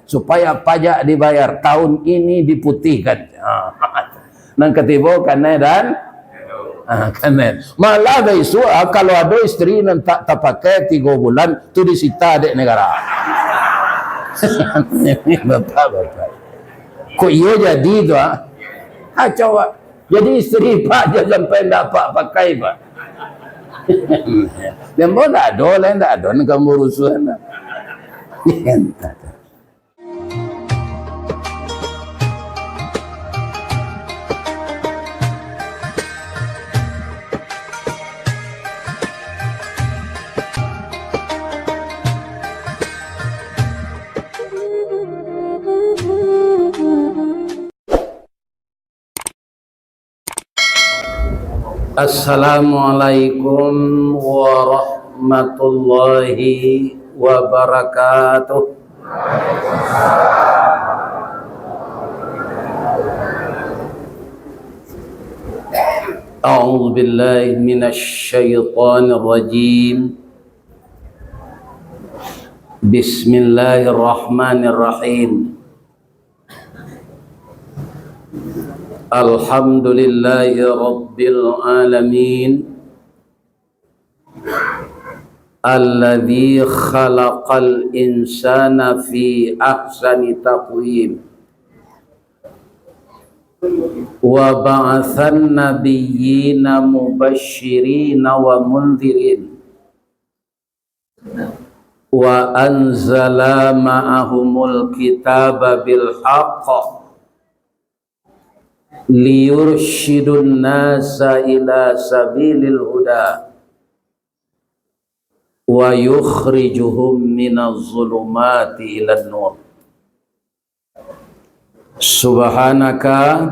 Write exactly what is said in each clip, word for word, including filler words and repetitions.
supaya pajak dibayar tahun ini diputihkan. Ha. Nan katibo kanai dan, ha, kanai. Malah bisuak, ha, kalau ado isteri nan tak tapakai tigo bulan, tu disita dek negara. Bapak-bapak. Kok iyo jadi tu, ha? Kacau, Pak. Jadi isteri Pak je sampai ndak Pak pakai, Pak. Yang mau ndak ado lah, ndak ado nan kamu urusan. Assalamualaikum warahmatullahi wabarakatuh. A'udzu billahi minasy syaithanir rajim. Bismillahirrahmanirrahim. Alhamdulillahi rabbil alamin. Alladzi khalaqal insana fi ahsani taqwim. Wa ba'atsan nabiyyina mubasysyirina wa mundzirin. Wa anzala ma'ahumul kitaba bil haqq liyursyidun nasa ila sabilil huda wa yukhrijuhum minaz zulumati ilan nur. Subhanaka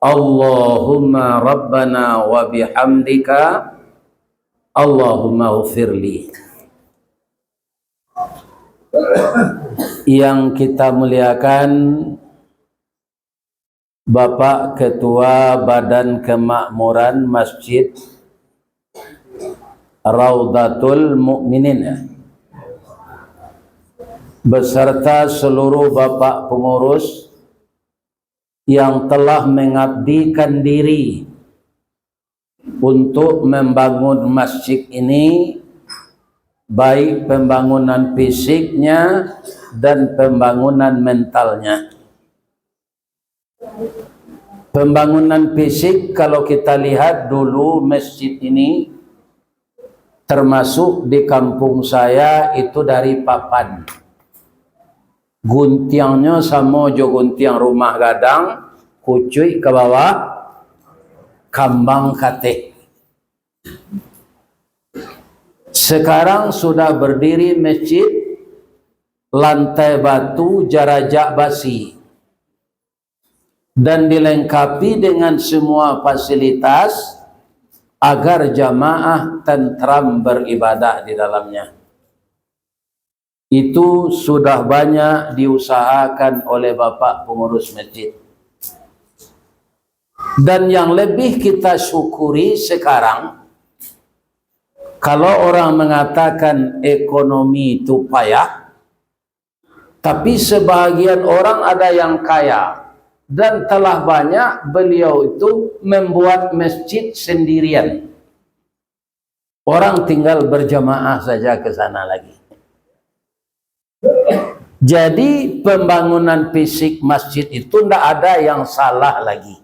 Allahumma rabbana wa bihamdika, Allahumma ghfirli. Yang kita muliakan Bapak Ketua Badan Kemakmuran Masjid Raudatul Mukminin, beserta seluruh bapak pengurus yang telah mengabdikan diri untuk membangun masjid ini, baik pembangunan fisiknya dan pembangunan mentalnya. Pembangunan fisik, kalau kita lihat dulu masjid ini, termasuk di kampung saya itu dari papan. Guntiangnyo samo jo guntiang rumah gadang, kucuik ka bawah, kambang kateh. Sekarang sudah berdiri masjid, lantai batu, jarajak basi, dan dilengkapi dengan semua fasilitas agar jamaah tentram beribadah di dalamnya. Itu sudah banyak diusahakan oleh Bapak Pengurus Masjid. Dan yang lebih kita syukuri sekarang, kalau orang mengatakan ekonomi itu payah, tapi sebahagian orang ada yang kaya, dan telah banyak beliau itu membuat masjid sendirian. Orang tinggal berjamaah saja ke sana lagi. Jadi, pembangunan fisik masjid itu ndak ada yang salah lagi.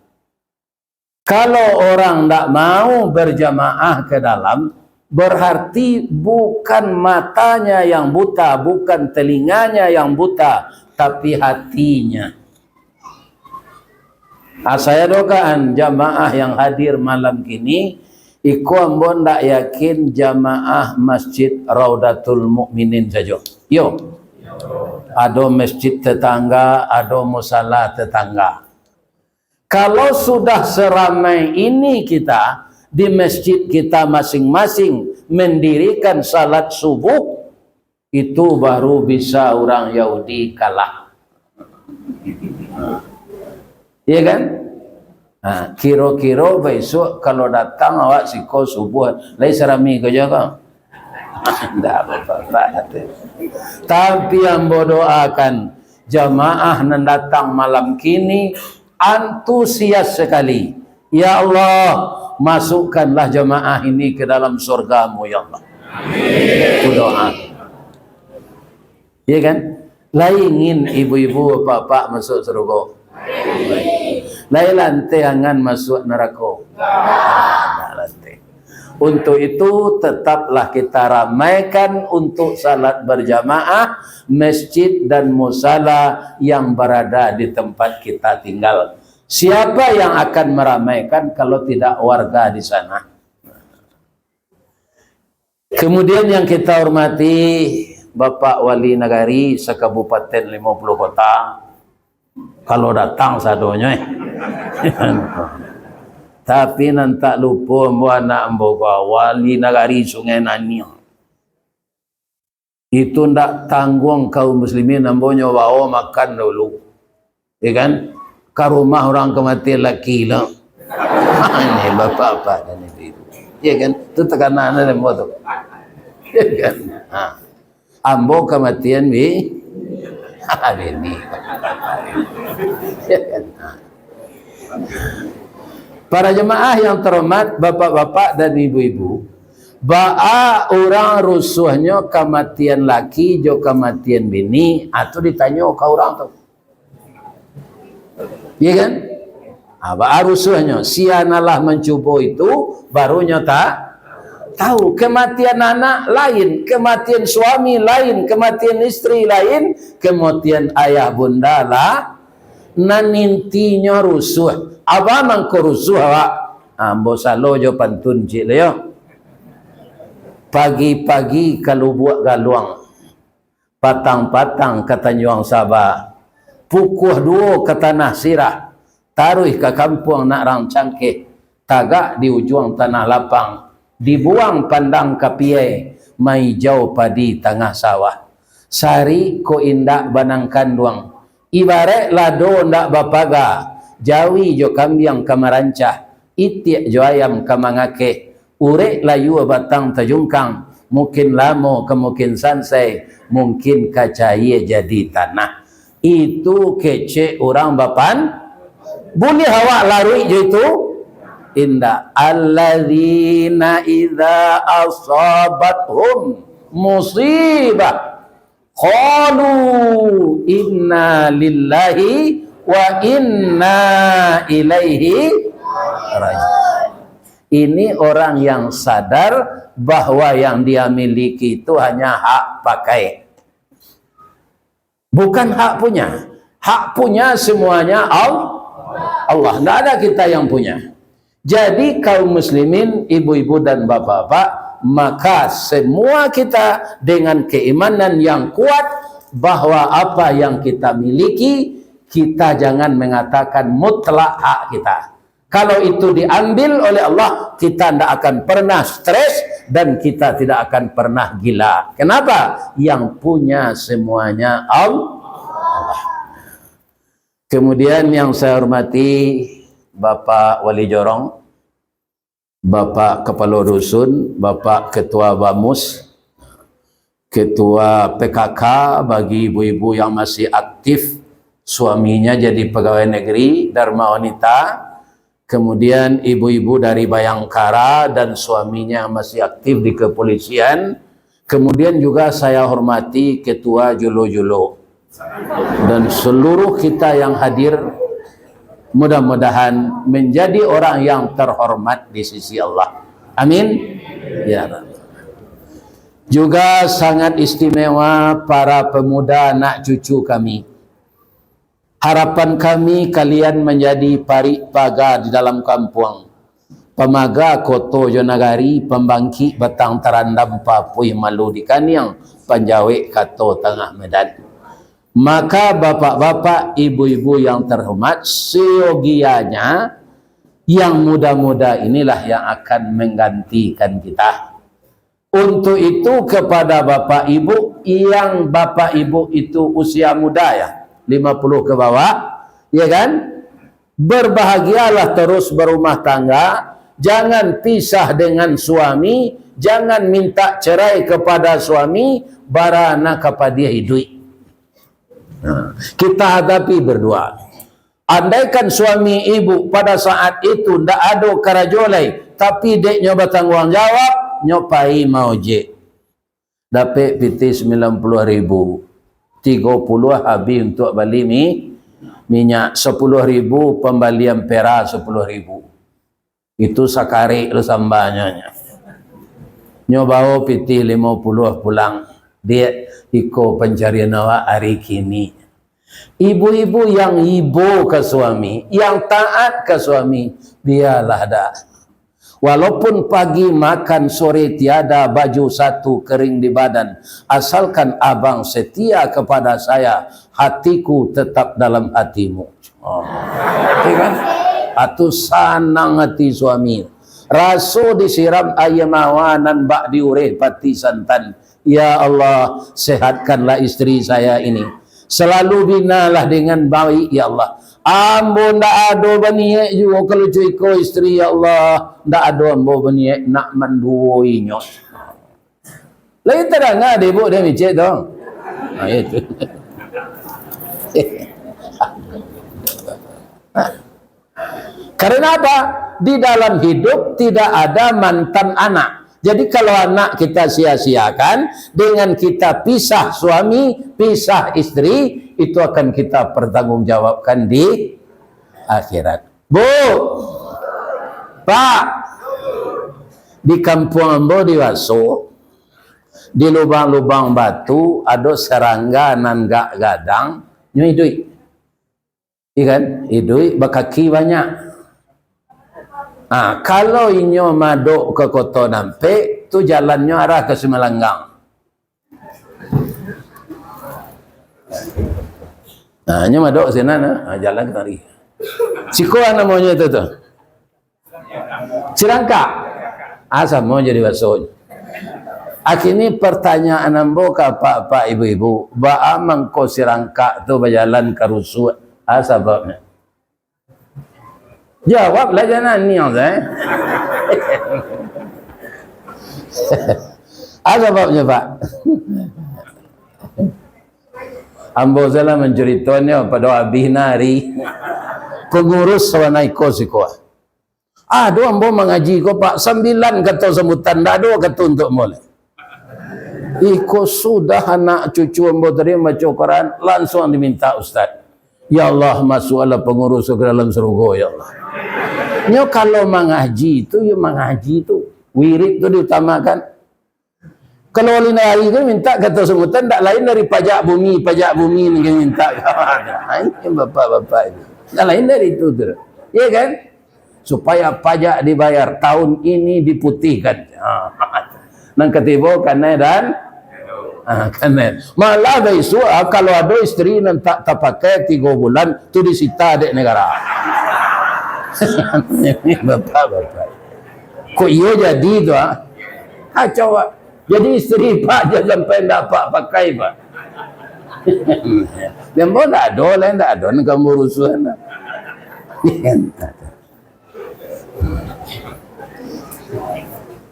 Kalau orang ndak mau berjamaah ke dalam, berarti bukan matanya yang buta, bukan telinganya yang buta, tapi hatinya. Ah, saya doakan jamaah yang hadir malam kini, iko ambo ndak yakin jamaah Masjid Raudatul Mukminin sajo. Yo. Ado masjid tetangga, ado musala tetangga. Kalau sudah seramai ini kita di masjid kita masing-masing mendirikan salat subuh, itu baru bisa urang Yahudi kalah. Iya kan? Nah, kiro-kiro baisuak kalau datang awak siko subuh, lai sarami ko jo ko. Ndak apa-apa. Tapi ambo doakan jamaah nan datang malam kini antusias sakali. Ya Allah, masukkanlah jamaah ini ke dalam surga-Mu, ya Allah. Itu doa. Iya kan? Lai ingin ibu-ibu, bapak-bapak masuk surga? Lai lanteh angan masuk narako? Ndak lanteh. Untuk itu, tetaplah kita ramaikan untuk salat berjamaah masjid dan musala yang berada di tempat kita tinggal. Siapa yang akan meramaikan kalau tidak warga di sana? Kemudian yang kita hormati Bapak Wali Nagari se-Kabupaten Limo Puluh Kota, kalau datang sadonyo, eh. Tapi nan tak lupo ambo anak ambo ko, Wali Nagari Sungai Naniang. Itu ndak tangguang kaum muslimin, ambo nyo bao makan dulu. Ya kan? Ka rumah urang kamatian laki lo. Ini bapak-bapak dan ibu-ibu. Ya kan? Tu takana ambo tu. Ya kan? Ha. Ambo kamatian bi-, bini. Ya kan? Ha. Para jemaah yang terhormat, bapak-bapak dan ibu-ibu, baa urang rusuahnyo kamatian laki jo kamatian bini, ah, tu ditanyo ka urang tu. Iya kan? Ah, baa rusuahnyo, sia nan lah mancubo itu, baru nyo ta-, tahu. Kematian anak lain, kematian suami lain, kematian istri lain, kematian ayah bunda lah. Nan intinyo rusuah. Aba mangko rusuah, awak? Ah, ambo salo jo pantun ciek lo yo. Pagi-pagi ka Lubuak Galuang, patang-patang ka Tanjuang Saba, pukua duo ka Tanah Sirah, taruih ka kampuang Nak Rang Cangkeh, tagak di ujuang tanah lapang, dibuang pandang ka piai, maijau padi tangah sawah. Sari ko indak banang kanduang, ibaraik lado ndak bapaga, jawi jo kambiang ka marancah, itiak jo ayam ka mangakeh, urek layua batang tajungkang, mungkin lamo ka mungkin sansai, mungkin ka caia jadi tanah. Itu kecek urang bapan-, buliah awak laruik jo itu? Indak. Alladzina idza asabathum musibah qalu inna lillahi wa inna ilaihi raji'un. Ini orang yang sadar bahwa yang dia miliki itu hanya hak pakai. Bukan hak punya. Hak punya semuanya Al-, Allah. Ndak ada kita yang punya. Jadi, kaum muslimin, ibu-ibu dan bapak-bapak, maka semua kita dengan keimanan yang kuat bahwa apa yang kita miliki, kita jangan mengatakan mutlak hak kita. Kalau itu diambil oleh Allah, kita ndak akan pernah stres dan kita tidak akan pernah gila. Kenapa? Yang punya semuanya Allah. Kemudian yang saya hormati Bapak Wali Jorong, Bapak Kepala Dusun, Bapak Ketua Bamus, Ketua P K K bagi ibu-ibu yang masih aktif, suaminya jadi pegawai negeri, Dharma Wanita, kemudian ibu-ibu dari Bayangkara dan suaminya masih aktif di kepolisian, kemudian juga saya hormati Ketua Julo-Julo dan seluruh kita yang hadir, mudah-mudahan menjadi orang yang terhormat di sisi Allah. Amin. Ya Rabbi. Juga sangat istimewa para pemuda anak cucu kami. Harapan kami kalian manjadi parik paga di dalam kampuang, pamaga koto jo nagari, pambangkik batang tarandam papuih malu di kaniang, panjawek kato tangah medan. Maka bapak-bapak, ibu-ibu yang terhormat, seyogianya yang muda-muda inilah yang akan menggantikan kita. Untuk itu, kepada bapak ibu, yang bapak ibu itu usia muda, ya, lima puluh ke bawah, ya kan? Berbahagialah terus berumah tangga, jangan pisah dengan suami, Jangan minta cerai kepada suami, bara nan ka padiah iduik. Nah, kita hadapi berdua. Andaikan suami ibu pada saat itu ndak ado karajo lai, tapi dek nyo batangguang jawab, nyo pai maojek. Dapek pitih sambilan puluah ribu, tigo puluah habih untuak bali mi-, minyak, sapuluah ribu pambali ampera, sapuluah ribu. Itu sakarek lo sambanyo nyo. Nyo bao pitih limo puluah pulang. Dek, iko pancarian awak ari kini. Ibu-ibu yang ibo ka suami, yang taat ka suami, bialah dah. Walaupun pagi makan, sore tiada, baju satu kering di badan, asalkan abang setia kepada saya, hatiku tetap dalam hatimu. Oh. Iya kan? Atu sanang hati suami. Raso disiram aia mawa nan bak diureh pati santan. Ya Allah, sehatkanlah isteri saya ini. Selalu binalah dengan baik, ya Allah. Ambo ndak ado baniat juo kalau cuiko isteri, ya Allah. Ndak ado ambo baniat nak manduo inyo. Lai tadanga dek ibuk dek micik tu. Ha, itu. Karena apa? Di dalam hidup tidak ada mantan anak. Jadi kalau anak kita sia-siakan, dengan kita pisah suami, pisah isteri, itu akan kita pertanggungjawabkan di akhirat. Bu, Pak, di kampuang ambo di Waso, di lubang-lubang batu, ado sarangga nan gak gadang, nyo iduik. Iya kan? Iduik bakaki banyak. Ah, kalau inyo madok ka Koto Nampek, tu jalannyo arah ka Simalanggang. Nah, nyo madok sinan, nah, jalan kamari. Siko namonyo itu tu. Sirangkak. Ah, samo jadi baso. Akhirnya pertanyaan ambo ka apak-apak ibu-ibu, baa mangko sirangkak tu bajalan ka rusuak? Ah, sababnyo. Jawablah, jangan niang tu, eh. Ah, sababnyo, Pak. Ambo salah mancuritoannyo pado abih nari. Pangurus sawana iko siko. Ado ambo mangaji ko, Pak, sambilan kato sambutan, ndak ado kato untuak ambo lai. Iko sudah anak cucu ambo tadi mambaco Quran, lansuang diminta ustaz. Ya Allah, masuaklah pangurus ke dalam surga, ya Allah. Nyo kalau mangaji tu, yo mangaji tu. Wirid tu diutamakan. Kalau ulin hari tu minta kato sambutan, ndak lain dari pajak bumi, pajak bumi nan ka minta. Ini bapak-bapak itu. Ndak lain dari itu tu. Ya kan? Supaya pajak dibayar, tahun ini diputihkan. Ha. Nan katibo kanai dan, ha, kanai. Malah baisu, ah, kalau ado isteri nan tak tapakai tigo bulan, tu disita dek negara. Bapak-bapak. Kok iyo jadi tu, ah? Kacau, Pak. Jadi isteri Pak je sampai ndak Apak pakai, Pak. Ambo ndak ado lah, ndak ado nan ka ambo rusuahan lah.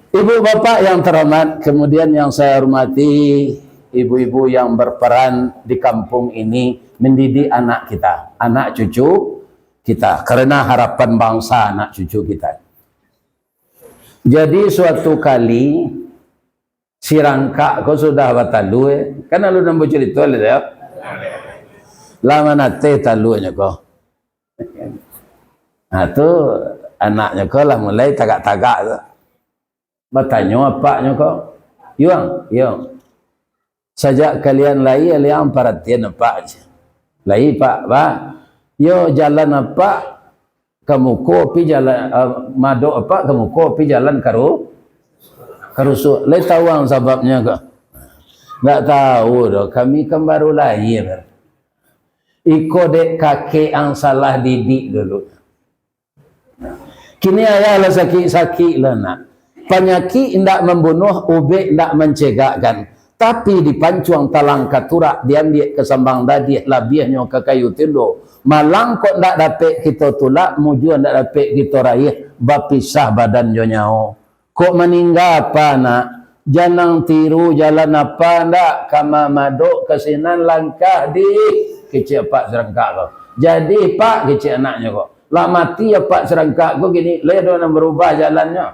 Ibu bapak yang terhormat, kemudian yang saya hormati, ibu-ibu yang berperan di kampung ini mendidik anak kita, anak cucu kita, karena harapan bangsa anak cucu kita. Jadi, suatu kali, sirangkak ko sudah batalua, eh. Kan alun ambo carito lah, yo. Lah manateh taluanyo ko. Nah, tu anaknyo ko lah mulai tagak-tagak tu. Batanyo apaknyo ko, "Yuang, Yuang, sajak kalian lai, Aliang paratian apak." "Lai, Pak, bah." "Yo, jalan apak ka muko, pi jalan, eh, madok apak ka muko, pi jalan karu-, karusuak." "Lai tahu ang sababnyo ko?" "Ndak tahu doh, kami kan baru lahir. Iko dek kakek ang salah didik dulu." Kini ayah lah sakik-sakik lah, nak. Panyakik indak mambunuah, ubek indak mancegakkan. Tapi dipancuang talang katurak, diambiak ka sambang dadiah, labiahnyo ka kayu tindo. Malang kok indak dapek kito tulak, mujua indak dapek kito raiah, bapisah badan jo nyawo. "Kok maningga apa, nak? Janang tiru jalan apa ndak? Ka mamadok ka sinan langkah di," kecek apak sarangkak ko. "Jadi, Pak," kecek anaknyo ko. "Lah mati apak sarangkak ko kini, lai ado nan barubah jalannyo."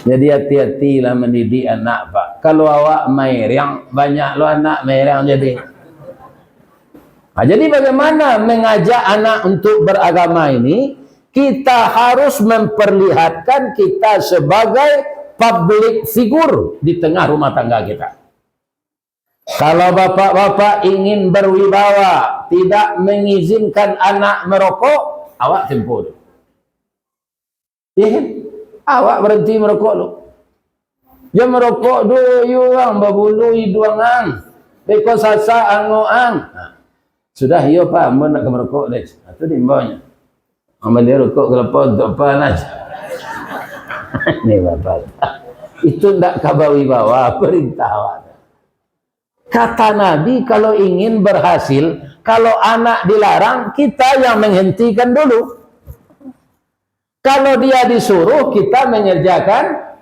Jadi, hati-hatilah mandidik anak, Pak. Kalau awak mairiang, banyak lo anak mairiang jadi. Nah, jadi bagaimana mengajak anak untuk beragama ini? Kita harus memperlihatkan kita sebagai public figure di tengah rumah tangga kita. Kalau bapak-bapak ingin berwibawa, tidak mengizinkan anak merokok, awak tempo tu. Iya kan? Awak berhenti merokok tu. Jan marokok doh, iyo ang, babulu iduang ang, beko sasak angok ang. Ha. Sudah, iyo Pak, ambo ndak ka marokok doh. Ha, tu diimbaunyo. Ambo bali rokok kalapa untuak apa lah. Ni Bapak. Itu ndak ka bawibawa perintah awak. Kata Nabi, kalau ingin berhasil, kalau anak dilarang, kita yang menghentikan dulu. Kalau dia disuruh, kita mengerjakan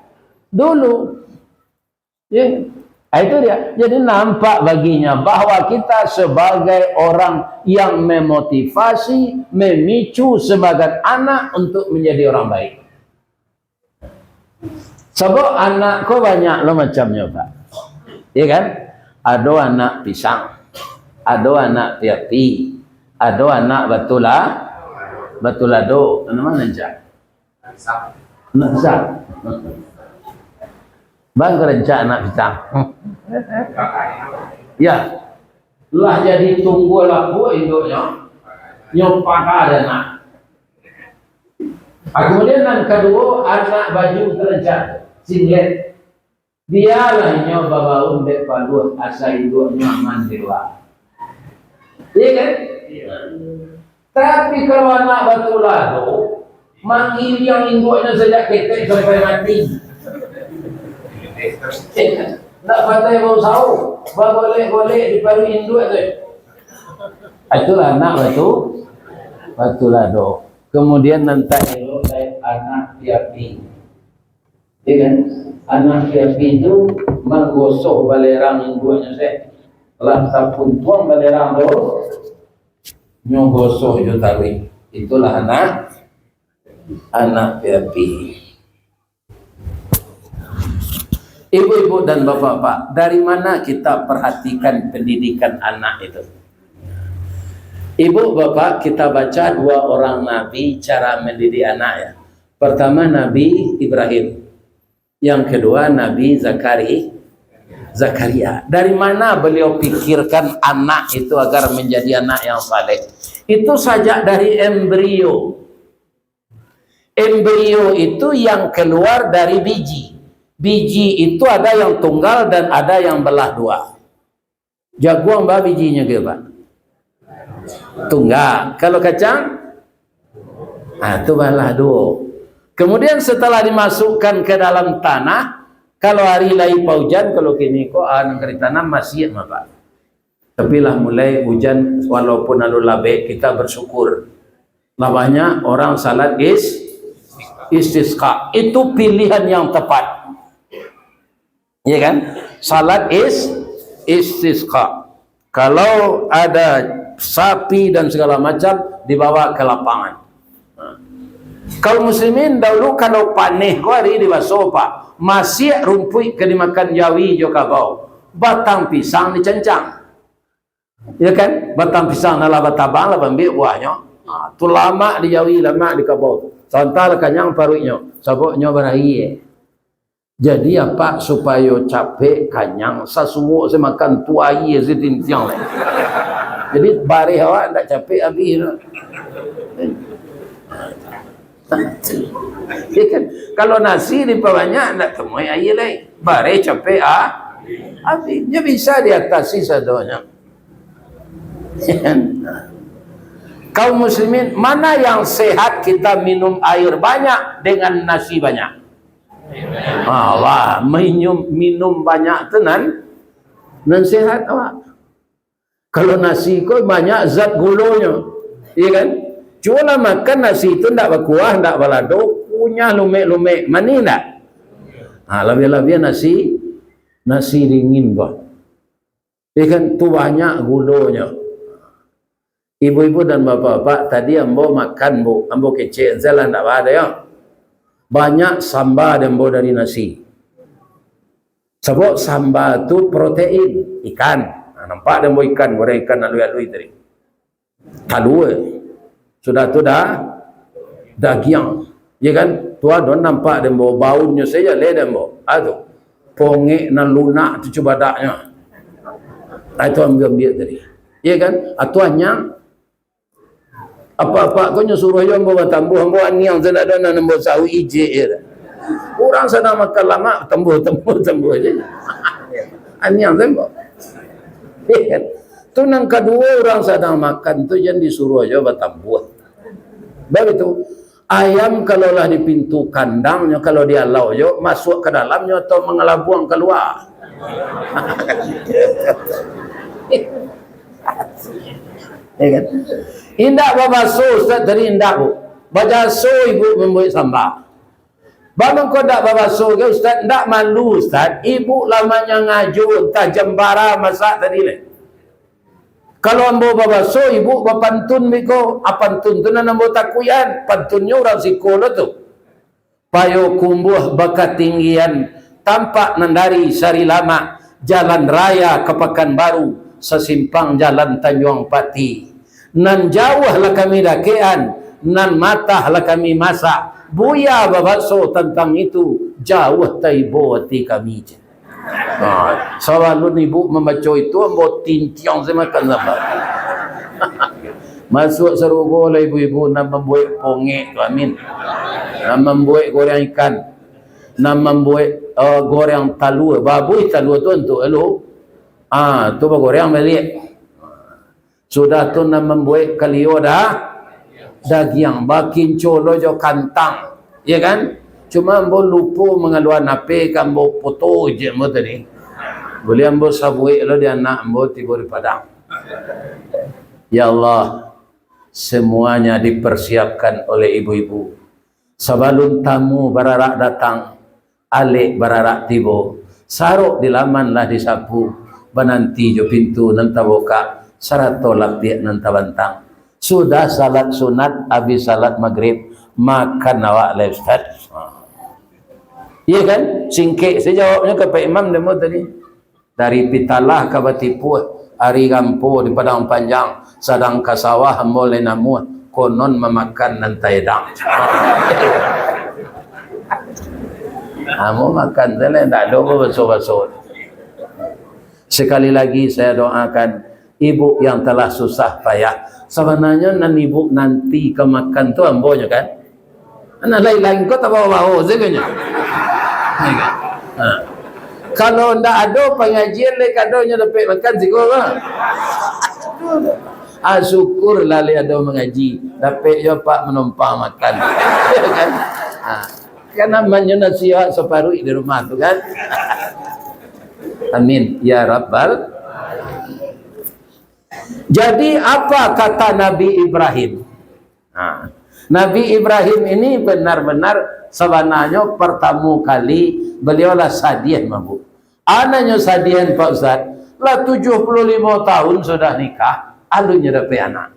dulu. Ya. Ah, itu dia. Jadi, nampak baginya bahwa kita sebagai orang yang memotivasi, memicu sebagian anak untuk menjadi orang baik. Sabab anak ko banyak lo macamnyo, Pak. Iya kan? Ado anak pisang, ado anak piapi, ado anak batula-, batulado. Namo nan rancak? Anak pisang. Bang, rancak anak pisang. Ya. Lah jadi tunggua labuak induknyo, nyo paha dek anak. Ah, kemudian nan kaduo, anak baju tarancak, singlet. Bialah inyo babaun dek paluah, asa induaknyo aman di lua. Iya kan? Tapi kalau anak batulado, mangiliang induaknyo sajak ketek sampai mati. Ndak pandai bausaho, bagolek-golek di paruik induak tu. Itulah anak batu-, batulado. Kemudian nan taelok lai anak piapi. Ya kan? Anak piapi tu manggosoh balerang induaknyo seh. Lah tapuntuang balerang tu, nyo gosoh jo taruih. Itulah anak, anak piapi. Ibu-ibu dan bapak-bapak, dari mana kita perhatikan pendidikan anak itu? Ibu, bapak, kita baca dua orang nabi cara mendidik anak, ya. Pertama, Nabi Ibrahim. Yang kedua, Nabi Zakari-, Zakaria. Dari mana beliau pikirkan anak itu agar menjadi anak yang saleh? Itu sajak dari embrio. Embrio itu yang keluar dari biji. Biji itu ada yang tunggal dan ada yang belah dua. Jaguang bara bijinyo ke, Pak? Tunggal. Kalau kacang? Ah, tu balah duo. Kemudian setelah dimasukkan ke dalam tanah, kalau ari lai paujan, kalau kini ko, ah, nan ka ditanam masiak mah, Pak. Tapi lah mulai ujan, walaupun alun labek, kita bersyukur. Lah banyak orang salat is-, istisqa. Itu pilihan yang tepat. Iya kan? Salat is-, istisqa. Kalau ada sapi dan segala macam, dibawa ke lapangan. Nah. Kaum muslimin dahulu, kalau paneh ko ari di baso, Pak, masiak rumpuik ka dimakan jawi jo kabau, batang pisang dicancang. Ya kan? Batang pisang nan lah batabang, lah baambiak buahnyo. Ha, tu lamak di jawi, lamak di kabau. Santa lah kanyang paruiknyo, sabab nyo baraia. Jadi, apak supayo capek kanyang, sasuok se makan tu, aia se tintiang lai. Jadi, bareh awak ndak capek abih tu. Ya kan? Kalau nasi dipabanyak, ndak tamuai aia lai. Bareh capek, ah, abih. Nyo bisa diatasi sadonyo. Kaum muslimin, mana yang sehat kita minum air banyak dengan nasi banyak? Ah, wah, minum, minum banyak tu nan, nan sehat awak. Kalau nasi ko banyak zat gulonyo, iya kan? Cubolah makan nasi tu ndak bakuah, ndak balado, Kunyah lumek-lumek, manih ndak? Ha, labiah-labiah nasi, nasi dingin ko. Ikan tu banyak gulonyo. Ibu-ibu dan bapak-bapak, tadi ambo makan, Bu, ambo kecek salah, ndak baa doh, yo. Banyak samba di ambo dari nasi. Sabab samba tu protein, ikan. Nah, nampak di ambo ikan, goreng ikan alui-alui tadi. Talua. Sudah tu dah dagiang. Ya kan? Tu ado nampak di ambo, baunnyo sajo lai di ambo. Ah, tu. Pongek nan lunak tu cubadaknyo. Ah, itu ambiak-ambiak tadi. Ya kan? Ah, tu anyang. Apak-apak ko nyo suruah jo ambo batambuah, ambo aniang sajo, ndak ado nan ambo sauik ijek je. Urang sadang makan lamak, tambuah, tambuah, tambuah je. Aniang sajo ambo. Ya kan? Tu nan kaduo, urang sadang makan tu jan disuruah jo batambuah. Baitu, ayam kalau lah di pintu kandangnyo, kalau dialau jo, masuak ka dalamnyo atau mangalabuang kalua. Ya kan? Indak babaso, Ustaz, tadi indak, Bu. Bajaso ibu mambuek samba. Baa mangko ndak babaso ge, Ustaz? Ndak malu, Ustaz. Ibu lah manyangajo, antah jam bara masak tadi lai. Kalau ambo babaso, ibu bapantun biko. Ah, pantun tu nan ambo takuikan. Pantunnyo urang siko lo tu. Payokumbuah bakatinggian, tampak nan dari Sarilamak, jalan raya ka Pakanbaru, sasimpang jalan Tanjuang Pati. Nan jauah lah kami dakekan, nan matah lah kami masak. Buya babakso tantang itu, jauah taibo ati kami, cen. Ha, sabalun ibu mambaco itu, ambo tintiang sajo makan samba. Masuak sarugo lah ibu-ibu nan mambuek pongek tu, amin. Nan mambuek goreng ikan, nan mambuek, eh, goreng talua, babuih talua tu untuak lalu. Ah, tu bagoreng baliak. Sudah tu nan mambuek kalio dah, dagiang, bakinco lo jo kantang, ya kan? Cuma ambo lupo mangaluan H P, ka ambo foto je ambo tadi. Buliah ambo sabuik lo di anak ambo tibo di Padang. Ya Allah, semuanya dipersiapkan oleh ibu-ibu. Sabalun tamu bararak datang, alek bararak tibo, sarok di laman lah disapu, bananti jo pintu nan tabukak, sarato lapiak nan tabantang. Sudah salat sunat, abih salat magrib, makan awak lai, Ustaz. Ha. Iya kan? Singkek sajo jawabnyo ka Pak Imam demo tadi. Dari Pitalah ka Batipuah, ari gampo di Padang Panjang, sadang ka sawah ambo lai namuah, konon mamakan nan taedang. Ambo makan tu lah, indak ado babaso-baso. Sekali lagi saya doakan ibu yang telah susah payah. Sabananyo nan ibu nanti ka makan tu ambo nyo kan? Anak lain-lain ko tabawa-bawa sajo nyo. Ha. Kalau ndak ado pangajian lai kadonyo dapek makan siko ko. Ah, syukurlah lai ado mangaji, dapek jo pak manumpang makan. Kan? Ha. Kan aman nyo nasi awak saparuik di rumah tu kan. Amin ya rabbal. Jadi apa kata Nabi Ibrahim? Ha. Nabi Ibrahim ini benar-benar sabananyo partamo kali baliau lah sadiah, Mabuk. Anaknyo sadiah, Pak Ustaz, lah tujuah puluah limo tahun sudah nikah, alun nyo dapek anak.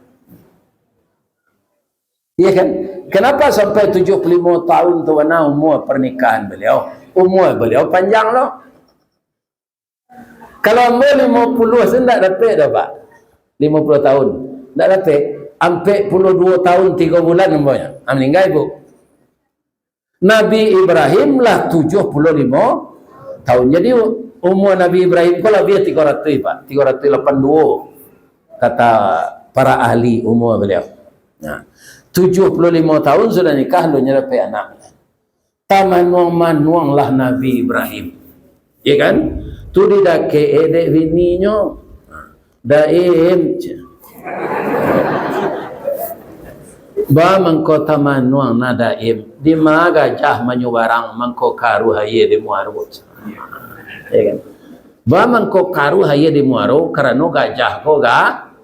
Iya kan? Kenapa sampai tujuah puluah limo tahun tu bana umur pernikahan beliau? Umur beliau panjang lo. Kalau ambo limo puluah tu ndak dapek doh, Pak. Limo puluah tahun. Ndak dapek. Ampek puluah duo tahun tigo bulan ambo nyo. Ah, maningga ibu. Nabi Ibrahim lah tujuah puluah limo tahun. Jadi, umur Nabi Ibrahim ko labiah tigo ratuih, Pak. Tigo ratuih lapan duo, kata para ahli umur beliau. Nah, tujuah puluah limo tahun sudah nikah, alun nyo dapek anak. Tamanuang-manuanglah Nabi Ibrahim. Ya kan? Tu didakek-i dek bininyo. Daim, cek. Ba mangko tamanuang na Daim, dima gajah manyubarang mangko karuah aia di muaro. Ya kan? Ba mangko karuah aia di muaro, karano gajah ko ga-,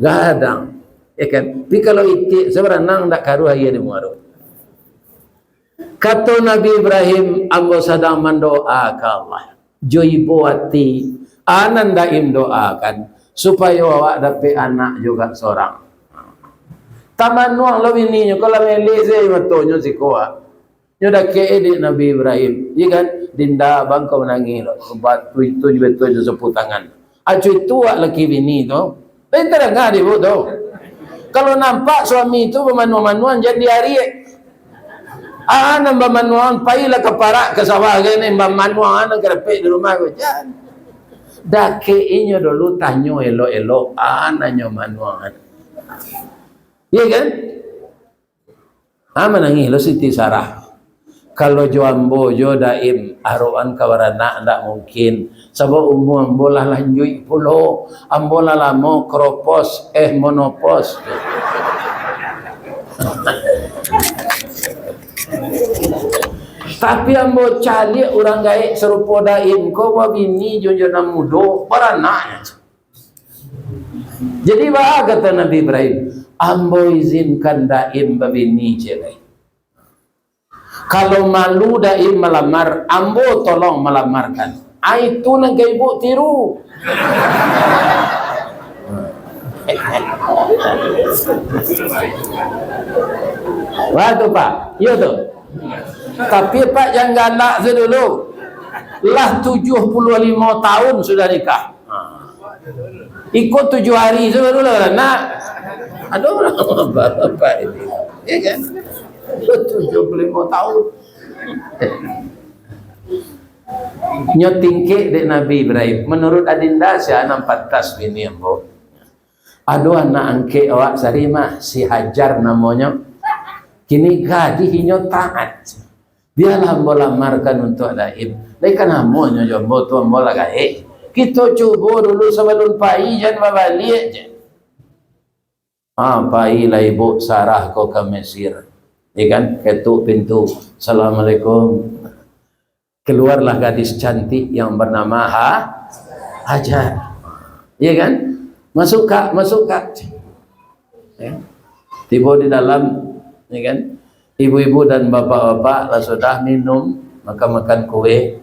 gadang. Ya kan? Tapi kalau itik sabaranang ndak karuah aia di muaro. Kato Nabi Ibrahim, "Ambo sadang mandoa ka Allah jo ibo ati, a nan Daim doakan, supayo awak dapek anak juga sorang." Tamanuang lo bininyo, ko lah melek se matonyo siko, ah. Nyo dakek dek Nabi Ibrahim, iya kan? "Dinda, bangko manangih lo, batu itu jo batu itu sapu tangan." Acu itu awak laki bini tu. Tapi tadanga dek ibu tu. Kalau nampak suami tu bamanuang-manuang, jan diariak. Ah, nan bamanuang, pailah ka parak, ka sawah, ka ni, bamanuang, ah, nan karapek di rumah ko. Jan. Dakek inyo dulu, tanyo elok-elok, ah, nan nyo manuang. Iya kan? Ha, manangih lo Siti Sarah. "Kalau jo ambo jo Daim, aroan ka baranak ndak mungkin, sabab umua ambo lah lanjuik pulo, ambo lah lamo kropos, eh, monopos." Tapi ambo caliak urang gaek sarupo Daim ko babini jo, jo nan mudo, baranak. Jadi, baa kata Nabi Ibrahim, "Ambo izinkan Daim babini ciek lai. Kalau malu Daim malamar, ambo tolong malamarkan." Ai, tu nan ka ibu tiru. Wah, tu, Pak. Iyo tu. Tapi, Pak, jan galak se dulu. Lah tujuah puluah limo tahun sudah nikah. Ha. Iko tujuah hari tu baru lah baranak. Aduh, bapak ini. Ya kan? Tujuah puluah limo tahun. Nyo tingkek dek Nabi Ibrahim. Menurut Adinda, sia nan pantas bini ambo? Ado anak angkek awak sari mah, si Hajar namonyo. Kini gadih inyo taat. Bialah ambo lamarkan untuak Daim. Lai ka namonyo jo ambo tu, ambo lah gaek. Kito cubo dulu sabalun pai, jan babaliak je. Ah, pailah ibu Sarah ko ka Mesir. Ya kan? Ketuk pintu. "Assalamualaikum." Keluarlah gadis cantik yang bernama Ha-, Hajar. Ya kan? "Masuk, Kak, masuk, Kak." Ya. Tibo di dalam, ya kan? Ibu-ibu dan bapak-bapak lah sudah minum, makan-makan kue.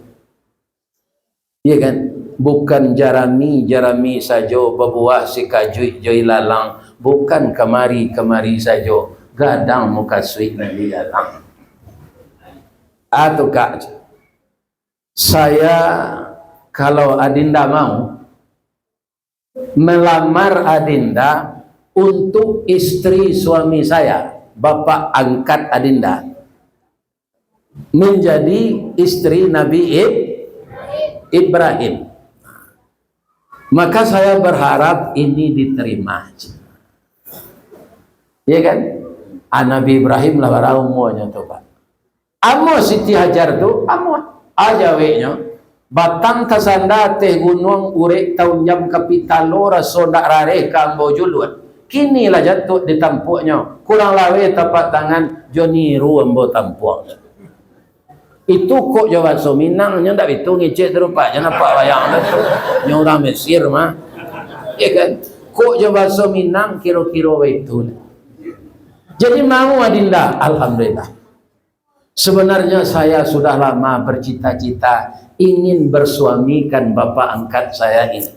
Ya kan? Bukan jarami-jarami sajo babuah sikajuik jo ilalang, bukan kamari-kamari sajo gadang mukasuik nan digalang. Ah, tu, Kak. Saya, kalau Adinda mau, melamar Adinda untuk istri suami saya, bapak angkat Adinda, menjadi istri Nabi Ib-, Ibrahim. Maka saya berharap ini diterima. Ya kan? Ah, Nabi Ibrahim lah bara umuanyo tu, Pak. Amuah Siti Hajar tu, amuah. Ah, jaweknyo, batang tasanda ateh gunuang, urek taunjam ka pitalo, raso ndak rareh ka ambo juluak. Kini lah jatuak di tampuaknyo, kurang laweh tapak tangan, jo niru ambo tampuak. Itu kok jo bahaso Minang, nyo ndak bitu ngecek tu rupa, jan nampak bayang tu. Nyo urang Mesir mah. Ya kan? Kok jo bahaso Minang kiro-kiro baitu. Jadi mau Adinda, alhamdulillah. Sebenarnya saya sudah lama bercita-cita ingin bersuamikan bapak angkat saya ini.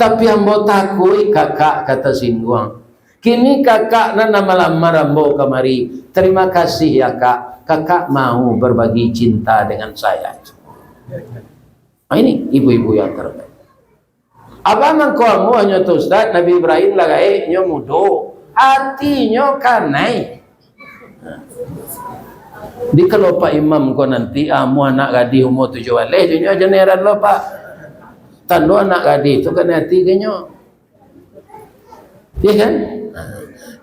Tapi ambo takuik kakak ka tasingguang. Kini kakak nan malamar ambo kamari. Terima kasih ya, Kak. Kakak mau berbagi cinta dengan saya. Nah, ini ibu-ibu yang terbaik. Abah mangko amuahnyo tu, Ustaz, Nabi Ibrahim lah gaek, nyo mudo. Atinyo kanai. Di kalau Pak Imam ko nanti amuah anak gadih umur tujuah baleh, jo nyo jan heran lo, Pak. Tando anak gadih tu kanai ati ka nyo. Ya kan?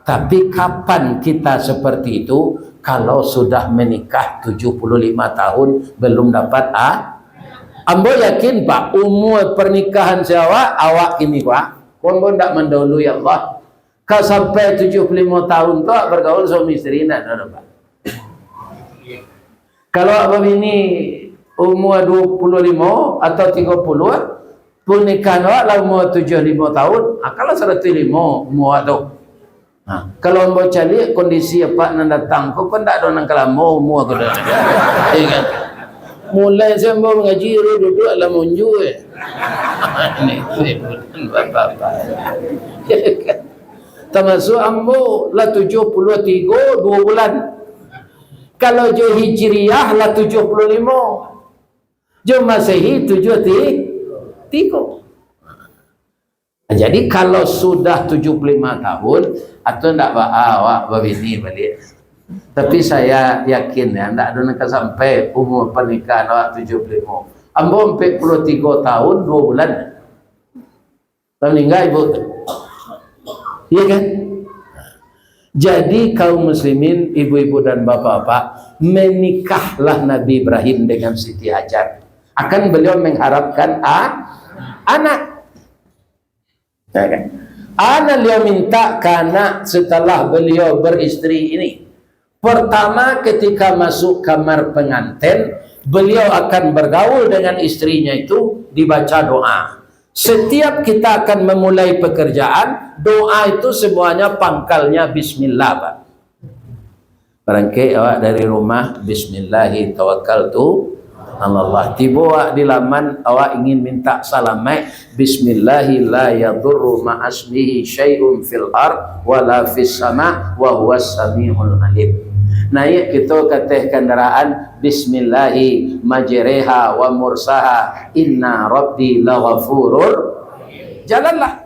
Tapi kapan kita seperti itu, kalau sudah menikah tujuh puluh lima tahun belum dapat a-, ambo yakin, Pak, umur pernikahan si awak, awak kini, Pak, ko ambo ndak mandahului Allah. Ka sampai tujuh puluh lima tahun tu, awak bergaul suami isteri, ndak ado, Pak. Kalau awak babini umur dua puluh lima atau tiga puluh, pernikahan awak lah umur tujuh lima tahun, ah, kalau saratus lima umur awak tu. Ha, kalau ambo caliak kondisi apak nan datang ko, ko ndak ado nan ka lamo umua ko doh. Iyo kan? Mulai se ambo mangaji, ru duduak lah munjua, eh. Ini, ini bukan bapak-bapak. Iyo kan? Tamasuak ambo lah tujuah puluah tigo, duo bulan. Kalau jo Hijriah lah tujuah puluah limo. Jo Masehi tujuah ti-, tigo. Jadi, kalau sudah tujuah puluah lima tahun, atau ndak baa awak babini baliak. Tapi saya yakin, ya, ndak ado nan ka sampai umur pernikahan awak tujuah puluah lima. Ambo ampek puluah tigo tahun, duo bulan. Lah maningga ibu tu. Iya kan? Jadi, kaum muslimin, ibu-ibu dan bapak-bapak, menikahlah Nabi Ibrahim dengan Siti Hajar. Akan beliau mengharapkan a-, anak. Ya kan? Anak beliau minta ke anak setelah beliau beristri ini. Pertama, ketika masuk kamar pengantin, beliau akan bergaul dengan istrinya itu, dibaca doa. Setiap kita akan memulai pekerjaan, doa itu semuanya pangkalnya bismillah, Pak. Barangkek awak dari rumah, "Bismillahi tawakkaltu alallah." Tibo awak di laman, awak ingin minta salamaik, "Bismillahi la yadurru ma'asmihi syai'un fil ard wala fis sama wa huwas samiul alim." Naiak kito ka ateh kandaraan, "Bismillahi majreha wa mursaha, inna rabbi laghafurur." Jalanlah.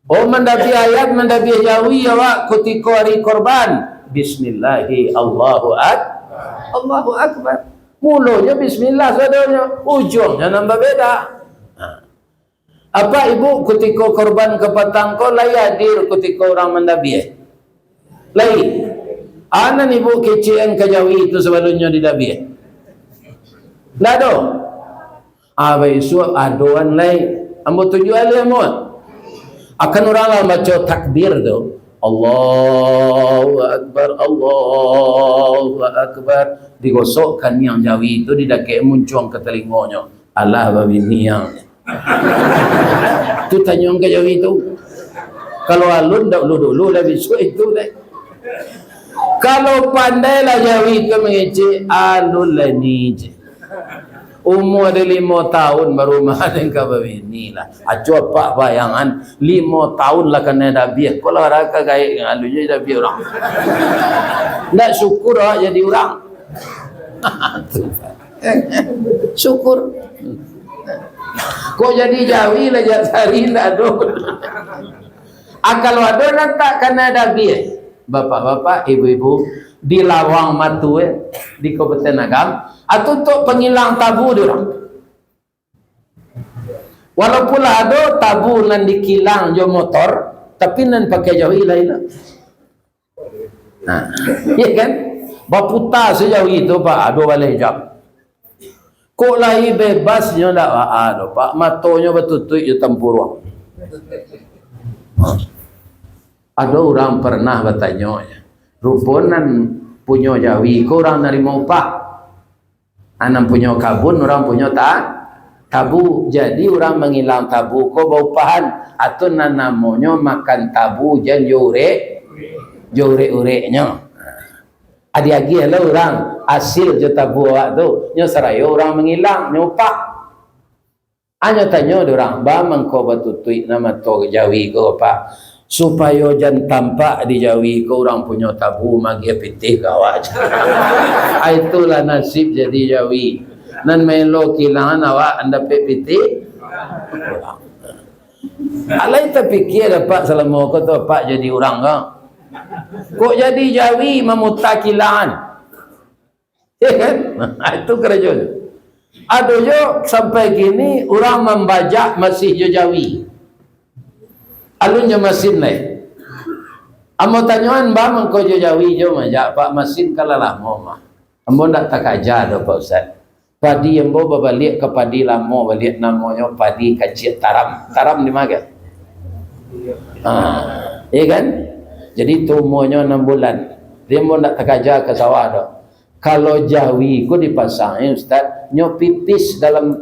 Oh, mandabiah ayam, mandabiah jawi awak kutiko ari korban. Bismillahi, Allahu Ak-, Allahu Akbar. Mulonyo bismillah sadonyo, ujuangnyo nan babeda. Ha. Apak ibu kutiko korban kapatang ko lai hadir kutiko urang mandabiah? Lai. A nan ibu kecekan ka jawi tu sabalunnyo didabiah? Ndak ado. Ah, baisuak adoan lai. Ambo tunjuak alih ambo. Akan urang lah baco takbir tu. Allahu Akbar, Allahu Akbar. Digosok kaniang jawi tu, didakek muncuang ka talingonyo. Alah babini ang. Tu tanyo ka jawi tu. Kalau alun, dak dulu-dulu lah bisuak itu deh. Kalau pandai lah jawi tu mangecek, alun lah ni je. Umua ado limo taun baru maha den ka babini lah. Acuah apak bayangan, limo taun lah kanai dabiah. Ko lah raka gaek, alun jadi dabiah urang. Ndak syukur awak jadi urang. Syukur. Kok jadi jawi lah jak sari ndak ado. Ah, kalau ado nan tak kanai dabiah, bapak-bapak, ibu-ibu, di Lawang Matu, eh, di Kabupaten Agam, atau untuak pangilang tabu di urang. Walaupun lah ado tabu nan dikilang jo motor, tapi nan pakai jawi lain lah. Nah, iya kan? Baputa sajawi tu, Pak, ado baleh jam. Kok lai bebasnyo ndak baa doh, Pak. Matonyo batutuik jo tampuruang. Ado urang pernah batanyo, rupo nan punyo jawi ko urang narimo upah. Nan punyo kabun, urang punyo ta-, tabu. Jadi, urang mangilang tabu ko baupahan. Atau nan namonyo makan tabu jan jo urek, jo urek-ureknyo. Adiagiah lah urang, asil jo tabu awak tu, nyo sarayo urang mangilang, nyo upah. Anyo tanyo di urang, "Ba mangko batutuik nan mato jawi ko, Pak?" "Supayo jan tampak di jawi ko urang punyo tabu magiah pitih ka awak." Ah, itulah nasib jadi jawi. Nan maelo kilangan awak, an dapek pitih. Alai tapikia dek Apak salamo ko tu, Apak jadi urang ko? Kok jadi jawi mamuta kilangan? Ya kan? Itu karajo tu. Ado jo sampai kini urang mambajak masih jo jawi. Alun jo masin lai. Ambo tanyoan, "Ba mangko jo jawi jo majak, Pak, masin ka lah lamo mah." "Ambo ndak takaja doh, Pak Ustaz. Padi ambo babaliak ka padi lamo baliak, namonyo padi kaciak taram." Taram di ma? Ha, iya kan? Jadi tu umuanyo anam bulan. Jadi ambo ndak takaja ka sawah doh. Kalau jawi ko dipasang, eh, Ustaz, nyo pipis dalam,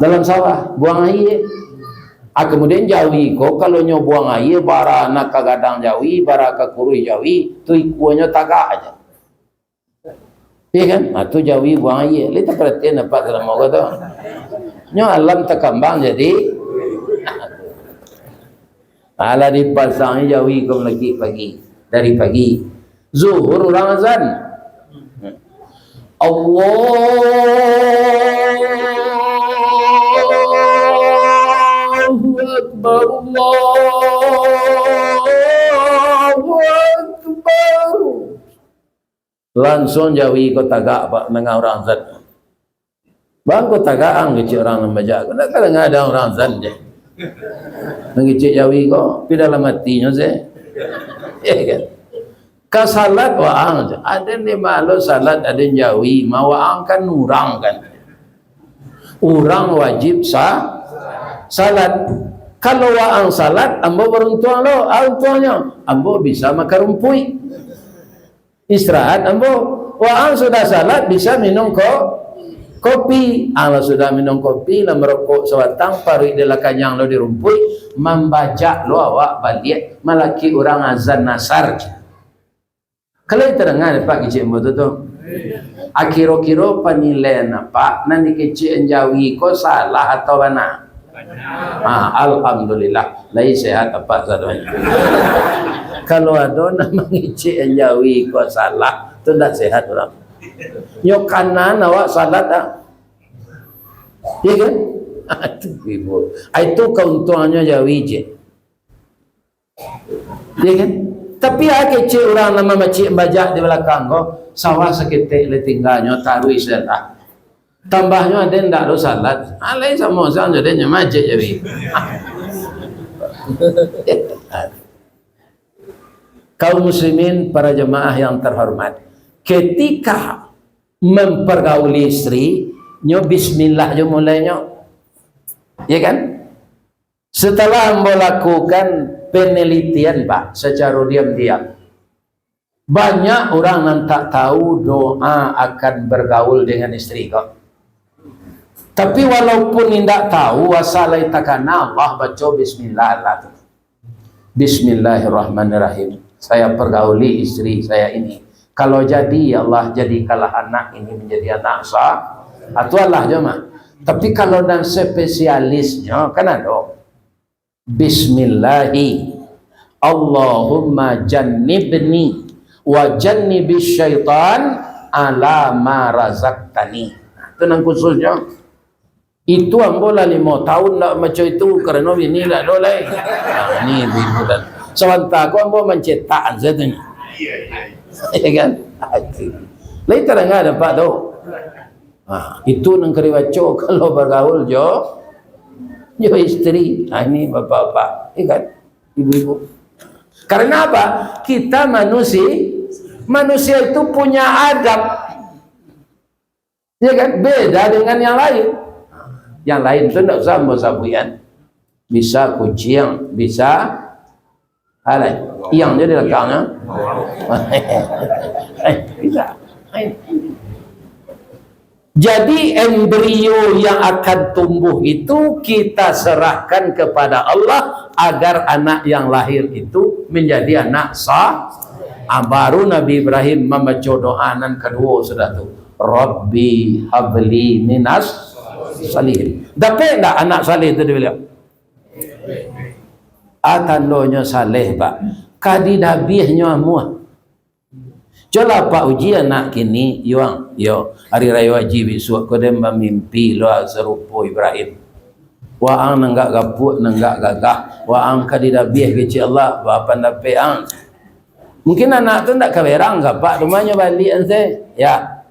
dalam sawah, buang aia. Ah, kamudian jawi ko, kalau nyo buang aia, bara nan ka gadang jawi, bara ka kuruih jawi, tu ikuanyo tagak aja. Iya kan? Ah, tu jawi buang aia. Lai taparatian apak salamo ko tu? Nyo alam takambang jadi. Alah dipasang jawi ko malakik pagi. Dari pagi. Zuhur urang azan. Allahu Akbar, Allahu Akbar. Lansuang jawi ko tagak, Pak, nangah urang azan. Bang, ko tagak ang kecek urang nan bajak ko. Ndak kadanga ado urang azan je. Nan kecek jawi ko, pi dalam atinyo se. Ya kan? Ka salat waang je. Aden di malo salat, aden jawi, ma waang kan urang kan. Urang wajib sa-, salat. Kalau waang salat, ambo baruntuang lo. Ah, untuangnyo, ambo bisa makan rumpuik. Istirahat ambo. Waang sudah salat bisa minum ko-, kopi. Ang lah sudah minum kopi, lah marokok sabatang, paruik de lah kanyang lo di rumpuik, mambajak lo awak baliak, malakik urang azan asar. Kalau tadanga dek Pak kecek ambo tu, tu. Akiro-kiro panilaian Apak, nan dikecek jawi ko salah atau bana? Ah, alhamdulillah, lai sehat Apak sadonyo. Kalau ado nan mangecek jawi ko salah, tu ndak sehat urang. Nyo kanan awak salat ah. Ya kan? Aduh, ibu. Ah, itu kauntuangannyo jawi je. Ya kan? Tapi ah, kecek urang nan mamacik bajak di balakang ko, sawah saketek lai tingganyo, taruih sajo lah. Tambahnyo aden ndak ado salat. Ah, lai samo sajo den nyo macik jawi. Kaum muslimin, para jemaah yang terhormat, ketika mempergauli istri, nyo bismillah jo mulainyo. Ya kan? Setelah ambo lakukan penelitian, Pak, secara diam-diam, banyak urang nan tak tahu doa akan bergaul dengan istri ko. Tapi walaupun indak tahu, asal lai takana, Allah baco bismillah lah tu. Bismillahirrahmanirrahim. Saya pergauli istri saya ini. Kalau jadi, ya Allah, jadikanlah anak ini menjadi anak sa-, ah, tu Allah je mah. Tapi kalau nan spesialisnyo, kan ado. Bismillahi. Allahumma jannibni wa jannibis syaitan ala ma razaqtani. Nah, tu nan khususnyo. Itu ambo lah limo tahun ndak baco itu, karano bini ndak ado lai. Nah, ni ibu-ibu dan sabanta ko ambo mancetak sajo tu. Ya kan? Lai tadanga dek Apak tu. Ha, itu nan ka dibaco kalau bagaul jo, jo istri. Ha, ini bapak-bapak, ya kan? Ibu-ibu. Karena apa? Kita manusia, manusia itu punya adab. Ya kan? Beda dengan yang lain. Yang lain tu ndak usah ambo sabuikan. Bisa kuciang, bisa alai. Yang jadi lekangnya. Bisa. Jadi, embrio yang akan tumbuh itu kita serahkan kepada Allah agar anak yang lahir itu menjadi anak sa-, ah, baru Nabi Ibrahim mambaco doa nan kaduo sudah tu. Rabbi habli minas salihin. Dapek ndak anak saleh tu dari baliau? Ah, tandonyo saleh, Pak. Ka didabiahnyo amuah. Cubolah Apak uji anak kini, Yuang. Yo, hari rayo haji bisuak ko den bamimpi lo sarupo Ibrahim. Waang nan agak gapuak, nan agak gagah. Waang ka didabiah kecek Allah, baa pandapek ang? Mungkin anak tu ndak ka berang ka Apak, rumahnyo baliak an se. Ya.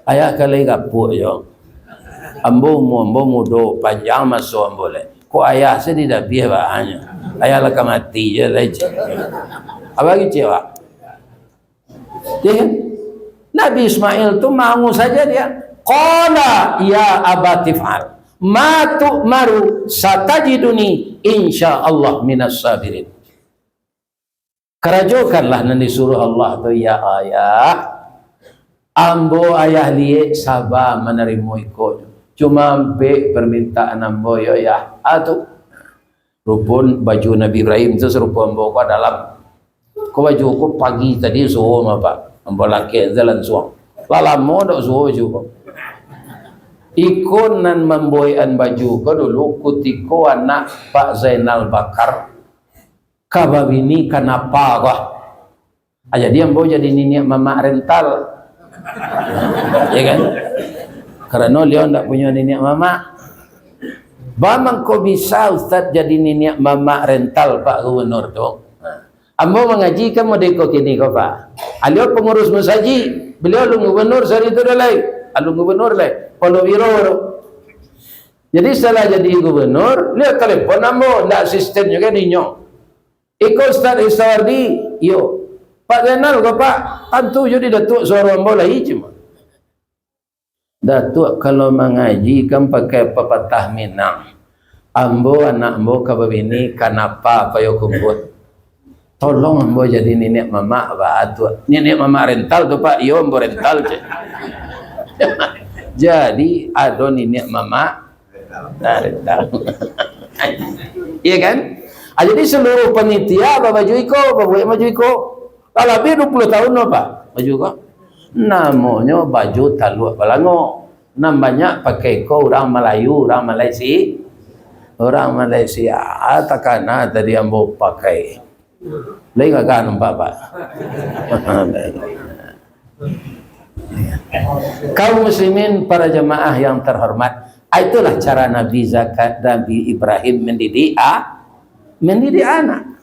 Ayah ka lai gapuak jo. Ambo umua ambo mudo, panjang maso ambo lai. Kok ayah se didabiah baanyo. Ayah lah ka mati je lai. Apo kecek, Pak? Ya kan? Nabi Ismail tu mau saja dia. Qala ya abati fa'al ma tu'maru satajiduni insyaallah minas sabirin. Karajokanlah nan disuruah Allah tu, ya ayah. Ambo ayah liek saba manarimo iko. Cuma ampek parmintaan ambo, yo yah. Ah, tu. Rupo baju Nabi Ibrahim tu sarupo ambo ko dalam. Ko baju ko pagi tadi suo mah, Pak. Ambo lakek se lansuang. Lah lamo dak suo baju ko. Iko nan mambuekan baju ko dulu kutiko anak Pak Zainal Bakar ka babini ka napa ko. Ah, jadi ambo jadi niniak mamak rental. Ya kan? Karano liau ndak punyo niniak mamak. Ba mangko bisa Ustaz jadi niniak mamak rental, Pak Gubernur tu? Ambo mangaji kan model ko kini ko, Pak. Alio pangurus musajik, beliau alun gubernur sari tu dah lai. Alun gubernur lai. Polo biro tu. Jadi setelah jadi gubernur, liau telepon ambo, ndak asistennyo kan inyo. Iko Ustaz Ristawardi, iyo. Pak Zainal ko, Pak, tantu jo di Datuak suaro ambo lai cuma. Datuak kalau mangaji kan pakai papatah Minang. Ambo, anak ambo ka babini ka napa Payokumbuah. Tolong ambo jadi niniak mamak, Pak, Datuak. Niniak mamak rental tu, Pak, iyo ambo rental je. Jadi ado niniak mamak Nah, tahu. Iya kan? Ah, jadi seluruh panitia babaju iko, babuek baju iko. Lah labiah dua puluh tahun no, Pak, baju ko. Namonyo baju taluak balango. Nan banyak pakai ko urang Malayu, urang Malaysia. Urang Malaysia, ah, takana tadi ambo pakai. Lai gagah nampak, Pak. Kaum muslimin, para jamaah yang terhormat, ah, itulah cara Nabi Zaka-, Nabi Ibrahim mendidik a-, mendidik anak.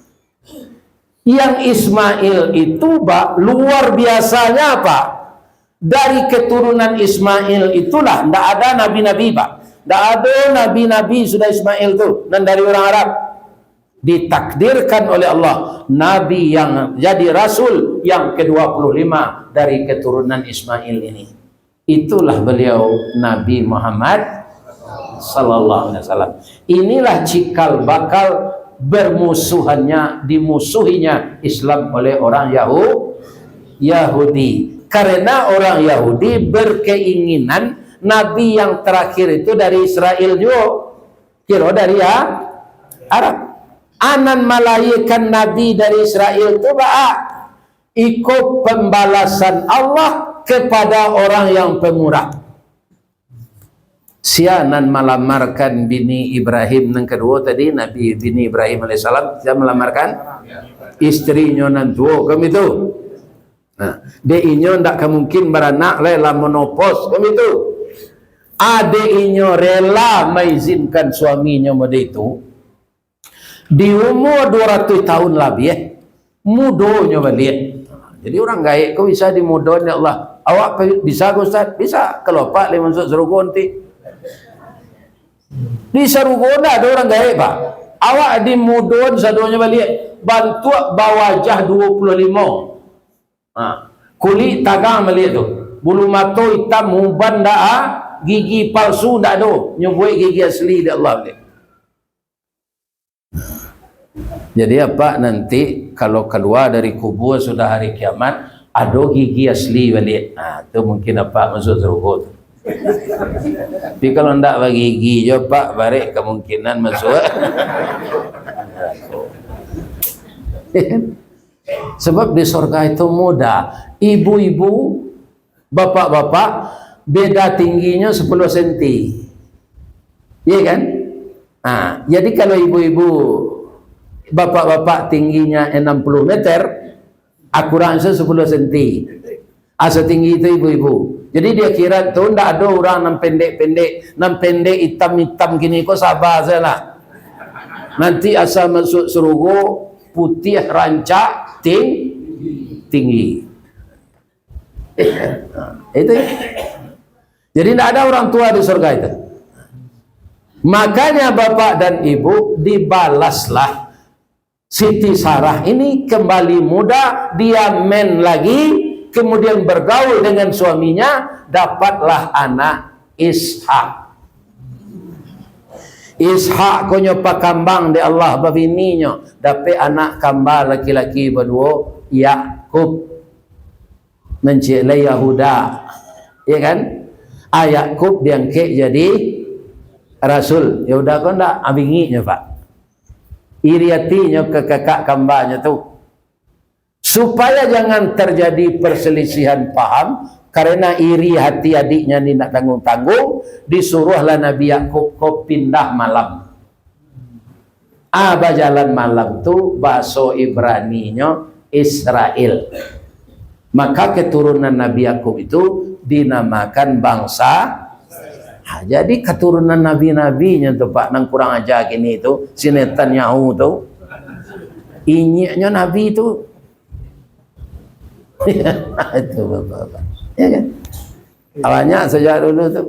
Yang Ismail itu, Pak, luar biasanya, Pak. Dari keturunan Ismail itulah, ndak ada nabi-nabi, Pak. Ndak ada nabi-nabi sudah Ismail tu, nan dari orang Arab. Ditakdirkan oleh Allah, nabi yang jadi rasul yang kedua puluh lima dari keturunan Ismail ini. Itulah beliau Nabi Muhammad sallallahu alaihi wasallam. Inilah cikal bakal bermusuhannya, dimusuhinya Islam oleh orang Yahu-, Yahudi. Karena orang Yahudi berkeinginan nabi yang terakhir itu dari Israel juga. Kiro dari A-, Arab. Anan malahirkan nabi dari Israel tu baa? Iko pembalasan Allah kepada orang yang pemurah. Sia nan malamarkan bini Ibrahim nan kaduo tadi, Nabi, bini Ibrahim alaihissalam, sia malamarkan isterinyo nan tuo, kan itu? Nah, dek inyo ndak ka mungkin baranak lai, lah monopos, kan itu? Adek inyo rela maizinkan suaminyo mode itu, di umur dua ratus tahun labiah, mudonyo baliak. Jadi, urang gaek ko bisa dimudoan, ya Allah. Awak pe-, bisa ko, Ustaz? Bisa. Kalau apak lai masuak sarugo nanti. Di sarugo ndak ado urang gaek, Pak. Awak dimudoan sadonyo baliak. Bantuak bawajah dua puluh limo. Ha. Kulik tagang baliak tu. Bulu mato itam, uban ndak, ah. Gigi palsu ndak ado. Nyo buek gigi asli dek Allah baliak. Jadi, apak nanti kalau kalua dari kubua sudah hari kiamat, ado gigi asli baliak. Ha, tu mungkin apak masuak sarugo tu. Tapi kalau ndak bagigi jo, Pak, barek kemungkinan masuak. Sebab di sorga itu mudah. Ibu-ibu, bapak-bapak, beda tingginyo sepuluh senti. Iya kan? Nah, jadi kalau ibu-ibu, bapak-bapak tingginya enam puluh meter, ah, kurang se sepuluh senti. Ah, setinggi itu ibu-ibu. Jadi di akhirat tu ndak ado urang nan pendek-pendek, nan pendek itam-itam kini ko, sabar sajolah. Nanti asa masuak surugo, putiah rancak, ting-, tinggi. Itu. Jadi, ndak ada orang tua di surga itu. Makanya, bapak dan ibu, dibalaslah Siti Sarah ini kembali muda, dia men lagi, kemudian bergaul dengan suaminya, dapatlah anak Ishak. Ishak ko nyo pakambang dek Allah, babininyo, dapek anak kamba laki-laki baduo, Yakub. Nan ciek lai Yahuda. Ya kan? Ah, Yakub diangkek jadi rasul. Yahuda ko ndak, ah, bingiknyo, Pak. Iri hatinyo ka kakak kambanyo tu. Supaya jangan terjadi perselisihan paham, karena iri hati adiknya ni nak tanggung-tanggung, disuruahlah Nabi Yakub ko pindah malam. Ah, bajalan malam tu, bahaso Ibraninyo Israel. Maka keturunan Nabi Yakub itu dinamakan bangsa. Ha, jadi keturunan nabi-nabinyo tu, Pak, nan kurang aja kini tu, si Netanyahu tu, inyiknyo nabi tu. Itu bapak-bapak. Ya kan? Banyak sejak dulu tu.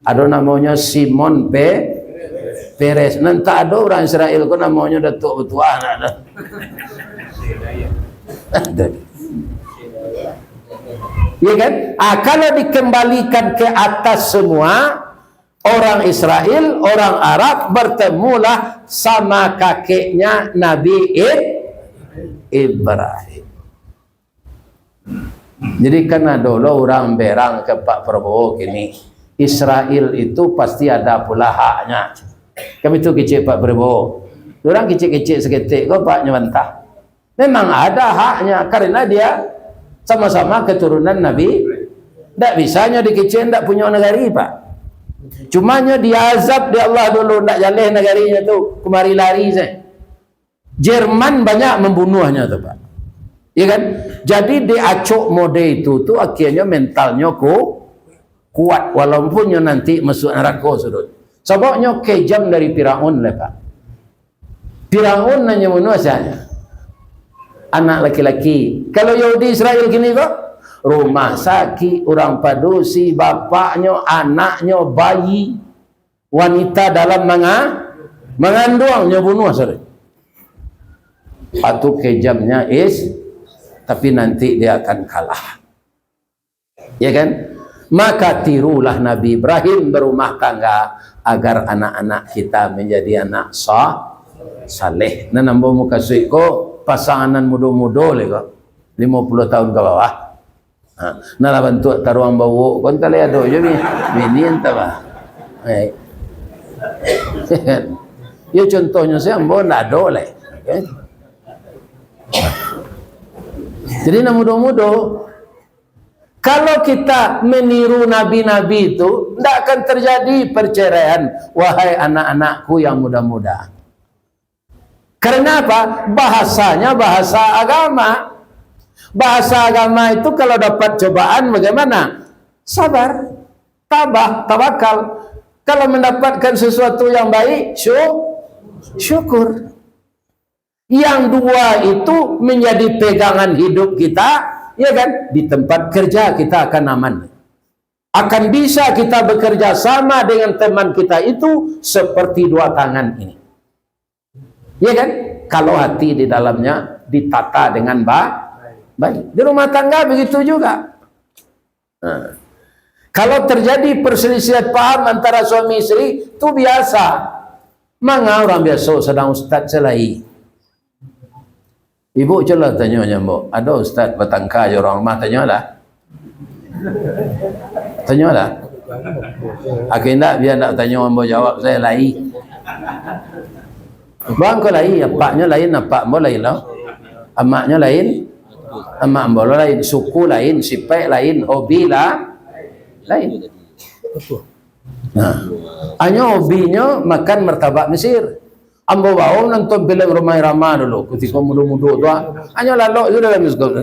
Ado namonyo Simon Pe-, Peres. Nan tak ado urang Israel ko namonyo Datuak Batuah, ndak ado. Ya kan? Ah, kalau dikembalikan ke atas semua, orang Israel, orang Arab, bertemulah sama kakeknya Nabi Ib-, Ibrahim. Jadi kan ado lo urang berang ka Pak Prabowo kini, Israel itu pasti ada pula haknya. Kan itu kecek Pak Prabowo. Urang kecek-kecek saketek ko, Pak, nyo bantah. Memang ada haknya, karena dia sama-sama keturunan Nabi. Ndak bisa nyo dikecek ndak punyo nagari, Pak. Cuma nyo diazab di Allah dulu, ndak jaleh nagarinyo tu, kumari lari se. Jerman banyak mambunuahnyo tu, Pak. Ya kan? Jadi, diacok mode itu tu, akhirnyo mentalnyo ku-, kuat, walaupun nyo nanti masuak narako sudah. Sabab nyo kejam dari Firaun lah, Pak. Firaun nan nyo bunuah sia? Anak laki-laki. Kalau Yahudi Israel kini ko, rumah sakit, urang padusi, bapaknyo, anaknyo, bayi, wanita dalam manga-, manganduang, nyo bunuah, saudara. Itu kejamnya is, tapi nanti dia akan kalah. Ya kan? Maka tirulah Nabi Ibrahim berumah tangga agar anak-anak kita menjadi anak sa-, saleh. Nan ambo mukasuik ko, pasangan nan mudo-mudo le ko, limo puluah tahun ka bawah. Ha, nah lah bantuak taruang bawok ko, antah lai ado jo bi-, bini antah bah. Hai. Yo contohnyo se ambo ndak ado lai. Kan? Jadi nan mudo-mudo, kalau kita meniru nabi-nabi itu, ndak akan terjadi perceraian, wahai anak-anakku yang muda-muda. Karena apa? Bahasanya bahasa agama. Bahasa agama itu kalau dapat cobaan bagaimana? Sabar, tabah, tawakal. Kalau mendapatkan sesuatu yang baik, syu-, syukur. Yang dua itu menjadi pegangan hidup kita, ya kan? Di tempat kerja kita akan aman. Akan bisa kita bekerja sama dengan teman kita itu seperti dua tangan ini. Ya kan? Kalau hati di dalamnya ditata dengan ba-, baik. Di rumah tangga begitu juga. Nah, kalau terjadi perselisihan paham antara suami isteri, tu biasa. Manga urang biaso sadang ustaz se lai. Ibu cubolah tanyo nyo, Mbok. Ado ustaz batangka jo urang rumah, tanyolah. Tanyolah. Akhir indak, bia indak tanyo ambo jawab, sajo lai. Bang ko lai, apaknyo lain, apak ambo lain lo. Amaknyo lain, amak ambo lo lain. Suku lain, sipaik lain, hobi lah lain. Nah, hanyo hobinyo makan martabak Mesir. Ambo bao nonton filem Rhoma Irama dulu, kutiko mudo-mudo tu, ah. Hanyo lalok sudah dalam bioskop tu.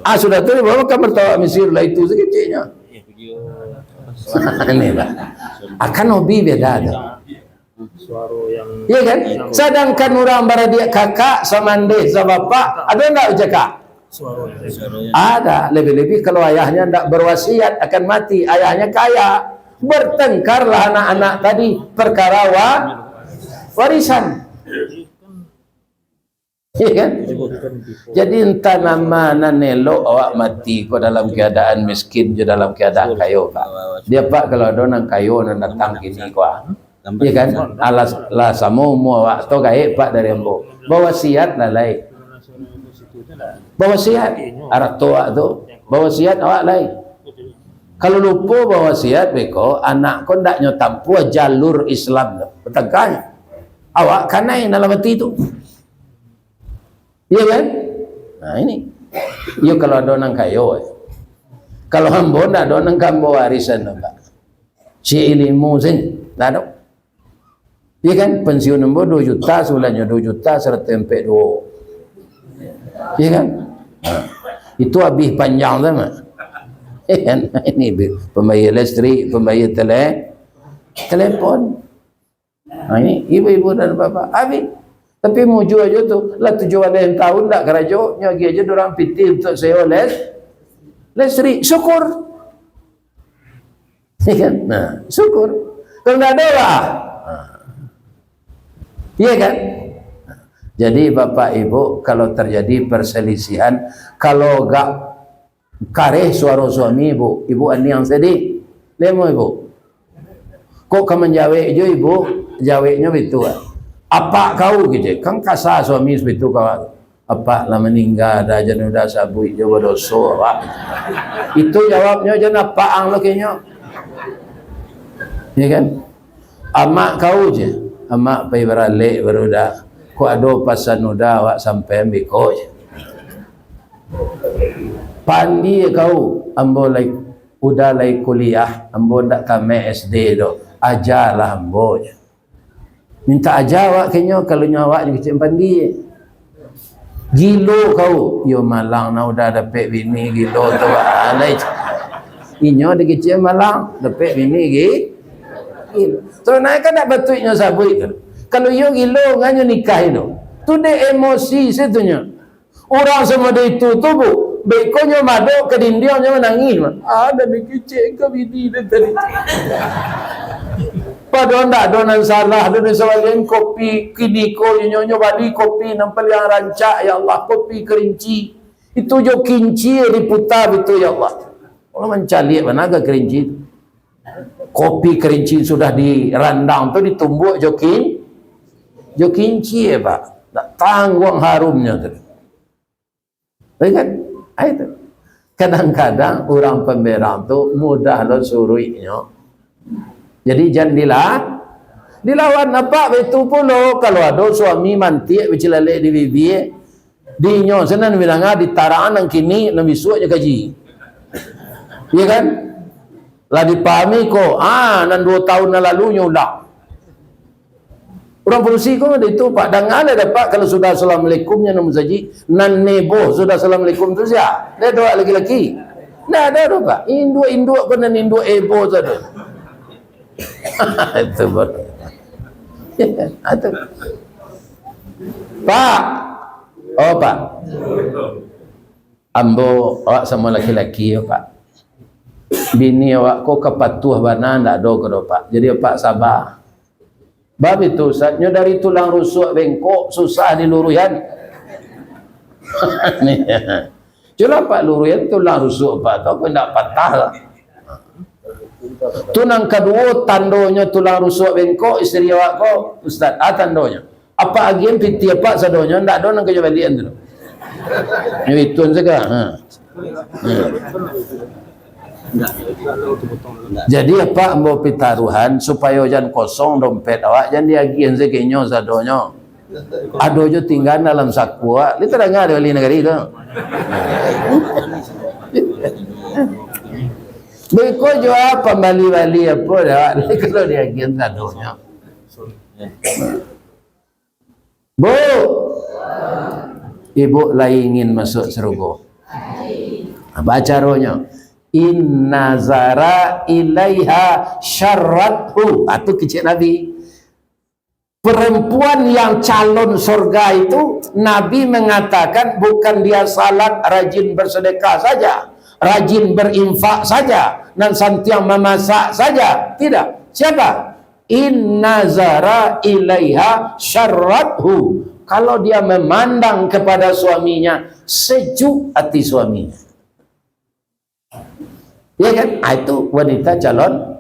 Ah, sudah tu, bao makan martabak Mesir lah, itu sakeceknyo. Ini lah. Akan hobi beda tu. Suaro yang... Iya kan? Sadangkan urang baradiak kakak, samandeh, sabapak, ado ndak bacakak? Suaro yang... Ada. Lebih-lebih kalau ayahnya ndak berwasiat akan mati, ayahnya kaya. Bertengkarlah anak-anak tadi perkara wa-, warisan. Iya kan? Jadi, entah nama nan elok awak mati ko dalam keadaan miskin jo dalam keadaan kayo, Pak. Dia, Pak, kalau ado nan kayo nan datang kini ko, ah. Iya kan? Alah, lah samo umua awak tu gaek, Pak, dari ambo. Bawasiat lah lai. Bawasiat. Arato awak tu. Bawasiat awak lai. Kalau lupo bawasiat beko, anak ko ndak nyo tampuah jalur Islam tu. Batangkanyo. Awak kanai dalam ati tu. Iyo kan? Nah, ini. Iyo, kalau ado nan kayo. Kalau ambo ndak ado nan ka ambo warisan, Pak. Si ilimu sin, ndak ado. Iyo kan? Pensiun ambo duo juta, sabulannyo duo juta saratus ampek duo. Iyo kan? Nah, itu abih panjang tu mah. Iyo kan? Ini bi-, pambayia listrik, pambayia tele-, telepon. Nah, ini ibu-ibu dan bapak, abih. Tapi mujua jo tu, lah tujuah baleh tahun ndak karajo, nyo agiah jo urang pitih untuak sewa les-, listrik. Syukur. Iya kan? Nah, syukur. Kalau ndak ado lah. Nah. Iya kan? Jadi, Bapak Ibu, kalau terjadi perselisihan, kalau gak kareh suaro suami, Ibu, Ibu aniang sadih. Lemo, Ibu. Kok ka manjawek jo, Ibu? Jaweknyo bitu, ah. "Apak kau," gitu. Kan kasa suami sabitu ka awak. "Apak lah maningga, dah jan udah sabuik jo, badoso awak." Itu jawabnyo, jan apak ang lo kenyo. Ya kan? "Amak kau je, amak pai baralek baru dah. Kok ado pasan udah awak sampaian beko je." "Pandie kau, ambo lai, udah lai kuliah, ambo ndak tamat S D doh. Ajalah ambo," je. Mintak aja awak kenyo, kalau nyo awak dikecek pandie. "Gilo kau." "Iyo malang nah udah dapek bini gilo tu, alai." Inyo dikecek malang, dapek bini gi-, gilo. Tu nah kan ndak batuiknyo sabuik tu. Kalau iyo gilo, nganyo nikah itu. Tu dek emosi situnyo. Urang samodel itu tu, Bu, beko nyo madok ka dindiang, nyo manangih, mah. Ah, dah dikecek ka bini dah tadi. Padahal ndak ado nan salah, ado nan sabalian kopi kini ko, nyo, nyo bali kopi nan paliang rancak, ya Allah, kopi kerinci. Itu jo kinci diputa bitu, ya Allah. Allah mancaliak bana ka kerinci tu. Kopi kerinci sudah dirandang tu ditumbuak jo kin-, jo kinci, ya, Pak. Ndak tangguang harumnyo tu. Ya kan? Ah, itu. Kadang-kadang urang pamberang tu mudah lo suruiknyo. Jadi jan dila-, dilawan. Apak baitu pulo, kalau ado suami mantiak bacilalek di bibia, di inyo sinan bidanga, ditarangan nan kini, nan bisuaknyo kaji. Ya kan? Lah dipahami ko, ah, nan duo tahun nan lalu nyo ulang. Urang padusi ko ado itu, Pak. Danga lah dapek kalau sudah assalamualaikum nyo nan musajik, nan neboh sudah assalamualaikum tu sia? Ndak ado laki-laki. Ndak ado doh, Pak. Induak-induak ko nan induak eboh tu ado. Itu baru. Itu. Pak. Oh, Pak. Ambo, awak samo laki-laki yo, Pak. Bini awak ko ka patuah bana, ndak ado ko doh, Pak. Jadi, Pak saba. Bab itu, Ustaz, nyo dari tulang rusuak bengkok, susah diluruihan. Cubo Pak luruihan tulang rusuak Pak tu, apo ndak patah lah. Tu nan kaduo, tandonyo tulang rusuak bengkok, isteri awak ko, Ustaz, ah, tandonyo. Apak agiahan pitih apak sadonyo, ndak ado nan ka nyo baliakan tu. Nyo ituan sajo, ha. Ha. Jadi, apak ambo pitaruahan, supayo jan kosong dompet awak, jan diagiahan sajo sadonyo. Ado jo tinggaan dalam saku awak, lai tadanga di Bali Nagari tu. Beko jo pambali-bali apo dek awak, kalau diagiahan sadonyo. Bu, ibu lai ingin masuak sarugo? Apo caronyo? "In nazara ilaiha syarrathu." Ah, tu kecek Nabi. Perempuan yang calon surga itu, Nabi mengatakan, bukan dia salat, rajin bersedekah saja, rajin berinfak saja, nan santiang mamasak saja. Tidak. Siapa? "In nazara ilaiha syarrathu." Kalau dia memandang kepada suaminya, sejuk hati suaminya. Ya kan? Ah, itu wanita calon.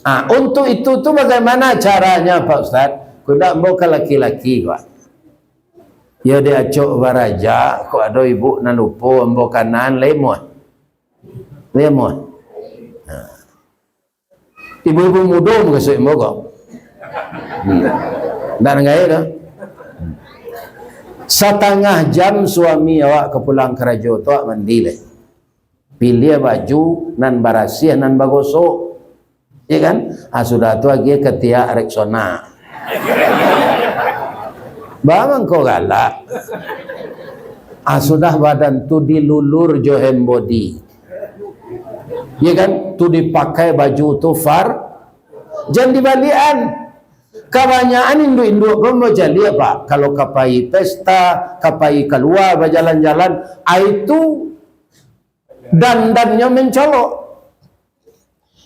Ah, untuk itu tu bagaimana caranya, Pak Ustaz? Kudak ambo ka laki-laki, Pak. Yo diacok baraja, kok ado ibu nan lupo ambo kanaan, lemoh. Lemoh. Nah. Ibu-ibu mudo mukasuik ambo ko. Hmm. Ndak nanggae doh. Satangah jam suami awak ka pulang karajo tu, awak mandi lai. Piliah baju nan barasiah, nan bagosok. Ya kan? Ah, sudah tu agiah katiak Rexona. Ba mangko galak. Ah, sudah badan tu dilulur jo hand body. Ya kan? Tu dipakai baju tu far-, jan dibalian. Kabanyakan induak-induak ko bacaliak, Pak. Kalau ka pai pesta, ka pai kalua bajalan-jalan, ah, itu dandannyo mencolok.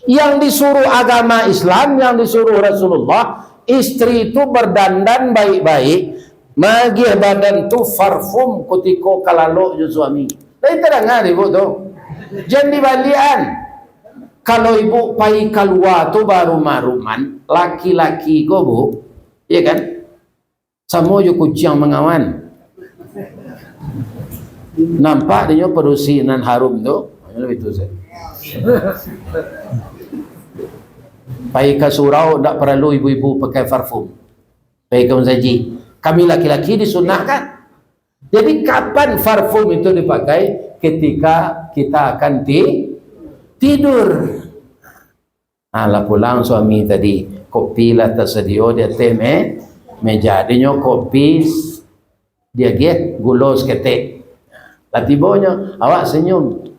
Yang disuruh agama Islam, yang disuruh Rasulullah, istri tu berdandan baik-baik, magiah badan tu parfum kutiko ka lalok jo suami. Lai tadanga dek ibu tu? Jan dibalian. Kalau ibu pai kalua tu baruman-ruman, laki-laki ko, Bu, iya kan? Samo jo kuciang mangawan. Nampak dinyo padusi nan harum tu, hanyo itu sajo. Pai ka surau ndak paralu ibu-ibu pakai parfum. Pai ka masajik. Kami laki-laki disunahkan. Jadi, kapan parfum itu dipakai? Ketika kita akan ti-, tidur. Ah, lah pulang suami tadi, kopi lah tasadio di ateh me-, meja. Dinyo kopi s-, diagiah gulo saketek. Lah tibonyo, awak senyum.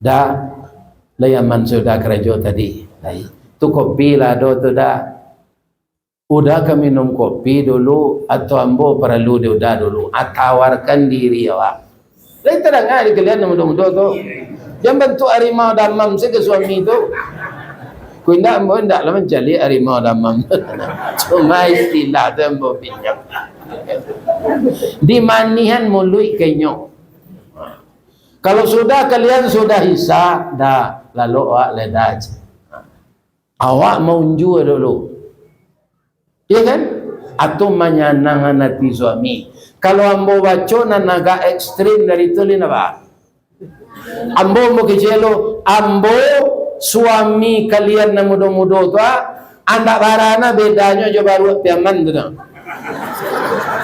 "Da, lai aman sudah karajo tadi?" "Lai." "Tu kopi lah ado tu, Da." "Uda ka minum kopi dulu, atau ambo paralu di Uda dulu?" Ah, tawarkan diri awak. Lai tadanga di kalian nan mudo-mudo tu? Jan bantuak harimau damam sajo ka suami tu. Ko indak, ambo indak lah mancaliak harimau damam. Cuma istilah tu ambo pinjam. Dimanihan muluik ka inyo. Kalau sudah kalian sudah Isya, Da, lalok awak lai, Da. Awak maunjua dulu. Iya kan? Atau manyanangkan hati suami. Kalau ambo baco nan agak ekstrim dari tu, lin apa? Ambo, ambo kecek lo, ambo suami kalian nan mudo-mudo tu, ah, andak barana bedanyo jo baruak Piaman tu, nah.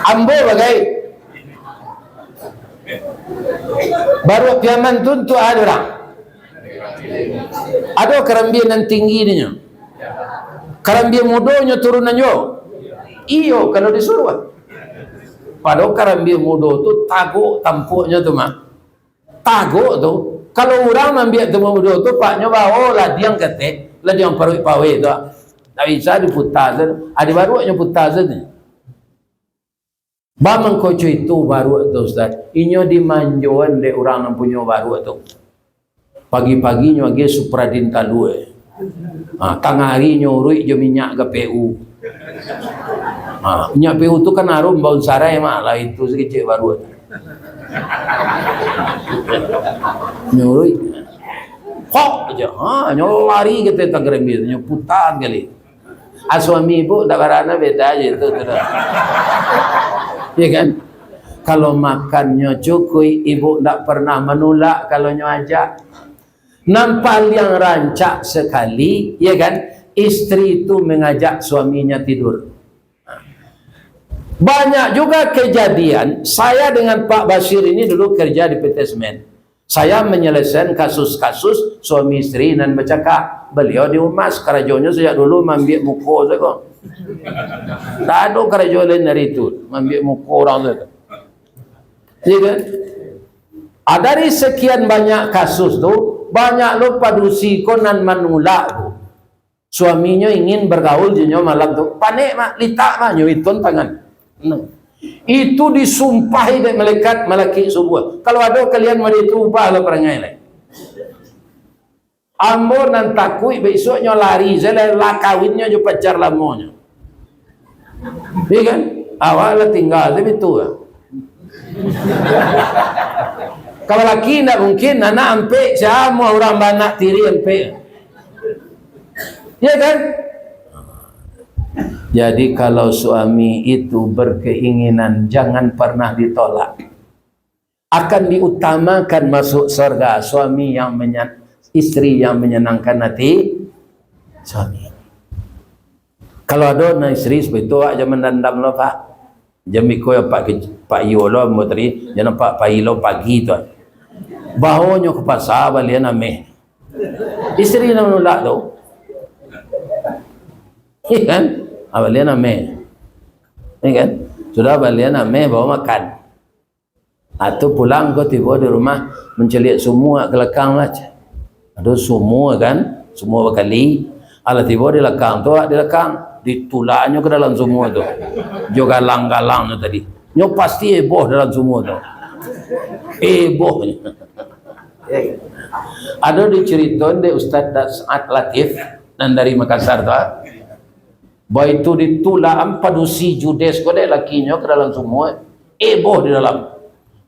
Ambo bagai. Baruak Piaman tu untuak ado urang. Ado karambia nan tinggi dinyo. Karambia mudonyo turunan juo. Iyo, kalau disuruah. Padahal karambia mudo tu tagok tampuaknyo tu, Mak. Tagok tu. Kalau urang mambiak tumbuah mudo tu, paknyo bao ladiang kateh, ladiang paruik paweh tu. Tak bisa diputa tu. Adi baruaknyo puta tu. Bamangko co itu baruak tu, Ustaz. Inyo dimanjoan dek urang nan punyo baruak tu. Pagi-pagi nyo agiah Supradin talua. Ha, tangah ari nyo uruik jo minyak G P U. Ha, minyak P U tu kan arum, bau sarai, Mak, lah itu sakecek baruak tu. Nyo uruik. Kok aja. Ha, nyo lari ka tangah ari, nyo puta sakali. Ah, suami ibu ndak barana beda je tu, tu dah. Ya kan? Kalau makannyo cukuik, ibu ndak pernah manulak kalau nyo ajak. Nan paliang rancak sakali, ya kan? Istri tu mangajak suaminya tidur. Banyak juga kejadian, saya dengan Pak Basir ini dulu kerja di P T Semen. Saya menyelesaikan kasus-kasus suami isteri nan bacakak. Beliau di humas, karajonyo sajak dulu mambiak muko sajo. Ndak ado karajo lain dari itu, mambiak muko urang sajo. Iya kan? Ah, dari sekian banyak kasus tu, banyak lo padusi ko nan manulak tu. Suaminyo ingin bagaul jo nyo malam tu. Panek, Mak, litak, Mak, nyo iton tangan. Nah. Itu disumpahi dek malaikat malakik subuah. Kalau ado kalian model itu, ubahlah parangai lai. Ambo nan takuik, besok nyo lari sajo lah, lah kawinnyo jo pacar lamonyo. Iya kan? Awak lah tingga sajo itu lah. Kalau laki ndak mungkin, anak ampek, sia amuah urang baanak tiri ampek. Ya kan? Jadi, kalau suami itu berkeinginan, jangan pernah ditolak. Akan diutamakan masuk surga suami yang menye-, istri yang menyenangkan hati suami. Kalau ado nan istri seperti tu, awak jan mandandam lo, Pak. Jan biko yo Pak ke-, Pak iyo lo ambo tadi, jan nampak pai lo pagi tu. Baonyo ka pasa balian ameh. Istri nan manulak tu. Iya kan? Ah, balian ameh. Iya kan? Sudah balian ameh, bao makan. Atau pulang ko tibo di rumah, mancaliak sumua ka lakang lah. Ado sumua kan, sumua bakali. Alah tibo di lakang tu, awak di lakang, ditulaknyo ka dalam sumua tu. Jo galang-galangnyo tadi. Nyo pasti eboh dalam sumua tu. Eboh. Ado dicaritoan dek Ustaz Saad Latif, nan dari Makassar tu, ah. Baitu ditulak am padusi judes ko dek lakinyo ka dalam sumua, eboh di dalam.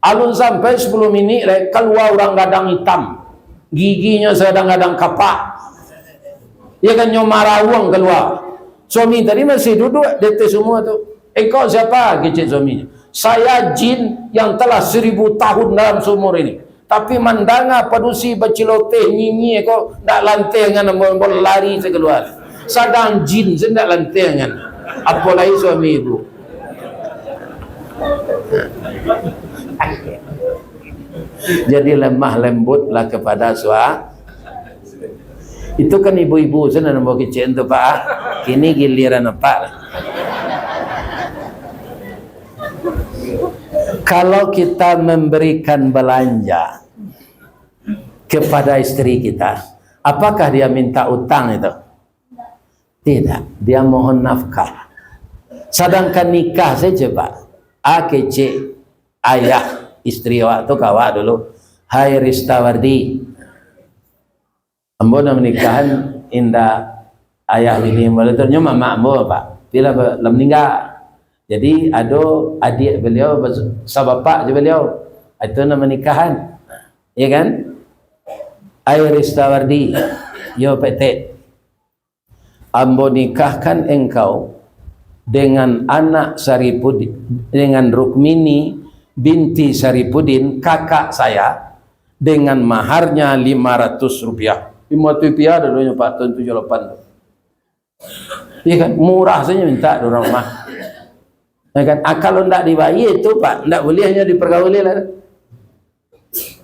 Alun sampai sapuluah minik lai, kalua urang gadang itam. Giginyo sagadang-gadang kapak. Iyo kan, nyo marawuang kalua. Suami tadi masih duduak di ateh sumua tu. "Engkau siapa?" kecek suaminyo. "Saya jin yang telah seribu tahun dalam sumur ini. Tapi mandanga padusi baciloteh nyinyia ko, ndak lanteh ngan ambo, ambo lari sakalua. Sadang jin se ndak lanteh ngan. Apo lai suami ibu." Jadi lemah lembutlah kepada sua-, itu kan ibu-ibu se nan ambo kecek tu, Pak. Kini giliran Apak lah. Kalau kita memberikan belanja kepada istri kita, apakah dia minta utang itu? Tidak, dia mohon nafkah. Sadangkan nikah saja, Pak. A kecek ayah istri awak tu ka awak dulu, "Hai Ristawardi, ambo nan manikahan indak ayah bini ambo tu, nyo mamak ambo, Pak. Tapi lah, lah maningga. Jadi, ado adiak baliau, bas-, sabapak jo baliau. Itu nan manikahan." Ya kan? "Ai Ristawardi, yo Petek. Ambo nikahkan engkau dengan anak Saripudin, dengan Rukmini binti Saripudin, kakak saya, dengan maharnya lima ratus rupiah." Lima ratus rupiah dulu nyo, Pak, tahun tujuh lapan tu. Iya kan? Murah saja minta di urang rumah. Ya kan? Ah, kalau ndak dibayar tu, Pak, ndak boleh nyo dipergauli lah.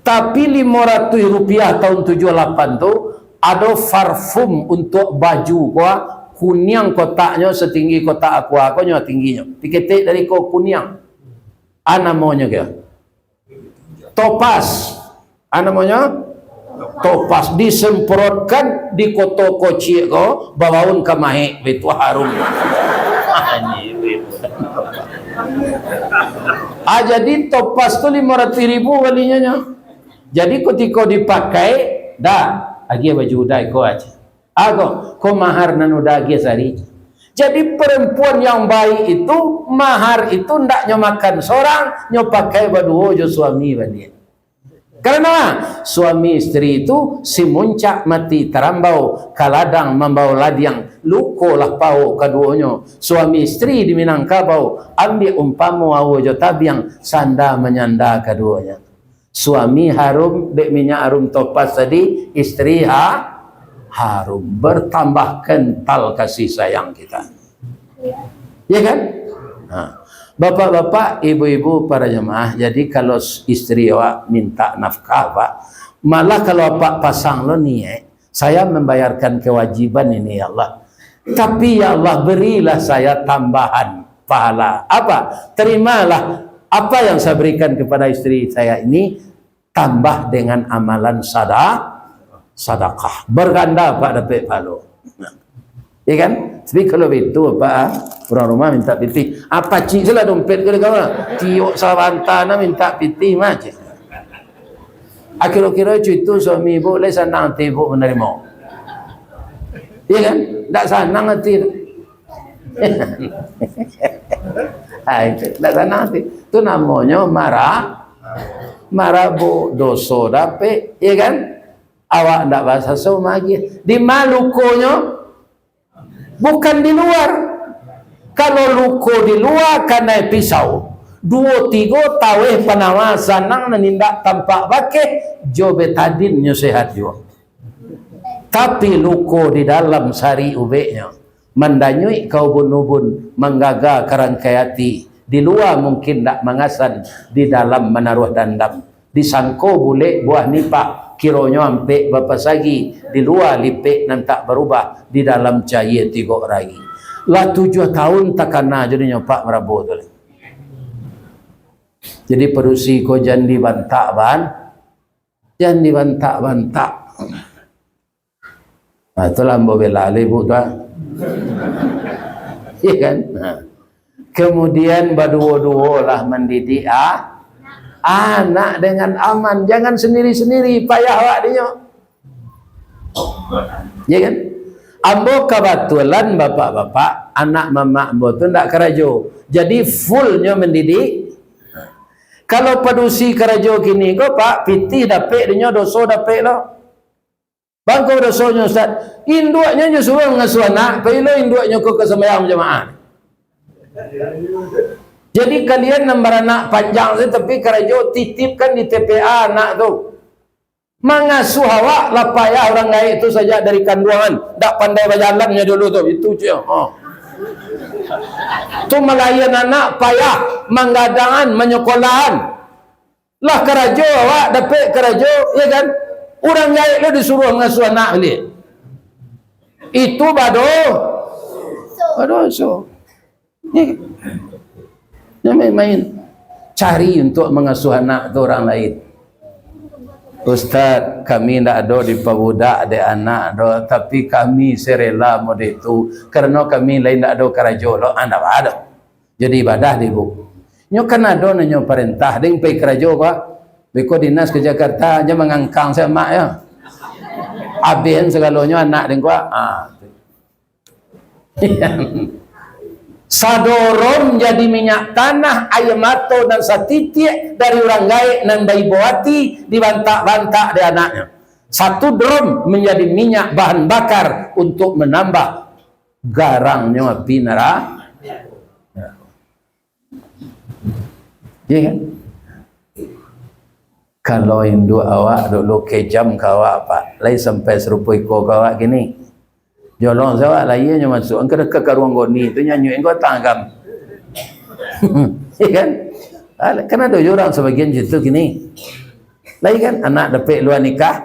Tapi lima ratus rupiah tahun tujuh lapan tu, ado parfum untuk baju ko, kuniang kotaknyo satinggi kotak aqua ko nyo tingginyo. Piketek dari ko kuniang. A namonyo kio? Topas. A namonyo? Topas. Disemprotkan di koto kocik ko, babaun ka mahek, itu harum. Ah, jadi topas tu lima ratus ribu balinyo nyo. Jadi, kutiko dipakai, dah, agiah baju udah iko aja. Ago, ko mahar nan udah agiah sari. Jadi, perempuan yang baik itu, mahar itu ndak nyo makan sorang, nyo pakai baduo jo suami baliak. Karena suami isteri itu, simuncak mati tarambau, ka ladang mambao ladiang, luko lah pao kaduonyo. Suami isteri di Minangkabau, ambiak umpamo aua jo tabiang, sanda manyanda kaduonyo. Suami harum dek minyak harum topas tadi, isteri ha-, harum. Bertambah kental kasih sayang kita. Ya kan? Ha. Bapak-bapak, ibu-ibu, para jemaah, jadi kalau s-, isteri awak minta nafkah, Pak, malah kalau Apak pasang lo niat, "Saya membayarkan kewajiban ini, ya Allah. Tapi, ya Allah, berilah saya tambahan pahala." Apa? "Terimalah apa yang saya berikan kepada istri saya ini, tambah dengan amalan sada-, sadakah." Berganda, Pak, dapek pahalo. Ya kan? Tapi kalau baitu, Pak, urang rumah minta pitih. Apa cik salah dompet ko dek awak? Tiok sabanta nah minta pitih mah, cik. Akhir-akhir cuitu suami ibu, lai sanang ati ibu manarimo. Iya kan? Ndak sanang ati. Ah, itu. Ndak sanang ati. Itu namonyo mara-, marabuk, doso dapek, iya kan? Awak ndak basaso magiah. Di ma lukonyo? Bukan di luar. Kalau luko di luar kanai pisau, duo tigo taweh panawa sanang nan indak tampak bakeh, jo betadin nyo sehat juo. Tapi luko di dalam sari ubeknyo, mandanyuik ka ubun-ubun, manggaga ka rangkai ati, di lua mungkin ndak mangasan, di dalam manaruah dandam. Disangko bulek buah nipah, kironyo ampek bapasagi, di lua lipek nan tak barubah, di dalam cayie tigok ragi. Lah tujuah taun takana jo dinyo Pak Marabo tu. Jadi padusi ko jan dibantak ban-, jan dibantak-bantak. Nah, itulah ambo bela lah ibu tu, ah. Iya kan? Nah. Kemudian baduo-duo lah mandidik, ah, anak dengan aman. Jangan sendiri-sendiri, payah awak dinyo. Ya kan? Ambo kabatulan, bapak-bapak, anak mamak ambo tu ndak karajo. Jadi fullnyo mandidik. Kalau padusi karajo kini ko, Pak, pitih dapek dinyo, doso dapek lo. Bangko dosonyo, Ustaz. Induaknyo nyo suruah mangasuah anak, pai lo induaknyo ko ka sumbayang jamaah. Jadi kalian nan baranak panjang tu, tapi karajo titipkan di T P A anak tu. Mangasuah awak lah payah urang gaek tu sajak dari kanduangan, dak pandai bajalannyo dulu tu, itu je. Ha. Tu malahian anak payah, manggadangan, manyakolahan. Lah karajo awak, dapek karajo, ya kan? Urang gaek lo disuruah mangasuah anak baliak. Itu bado-, badoso. Ya kan? Jan main-main. Cari untuak mangasuah anak tu urang lain. "Ustaz, kami ndak ado dipabudak dek anak doh, tapi kami se rela model tu, karano kami lai ndak ado karajo lo." Ah, ndak baa doh. Jadi ibadah dek ibu. Nyo kan ado nan nyo parentah, deng pai karajo ko. Beko dinas ka Jakarta, jan mangangkang se amak yo. Abih sagalonyo anak deng ko. Ah. Sadorong jadi minyak tanah, aia mato nan satitiak dari urang gaek nan baibo ati, dibantak-bantak dek anaknyo. Satu drum manjadi minyak bahan bakar untuk manambah garangnyo api nara-, Iya kan? Kalau induak awak dulu kejam ka awak, Pak, lai sampai sarupo iko ka awak kini. Jolong se awak, lahia nyo masuak ka deka karuang goni tu, nyo anyuik ko tangkam. Iya kan? Alah, kan ado jo urang sabagian cam tu kini. Lai kan, anak dapek lua nikah,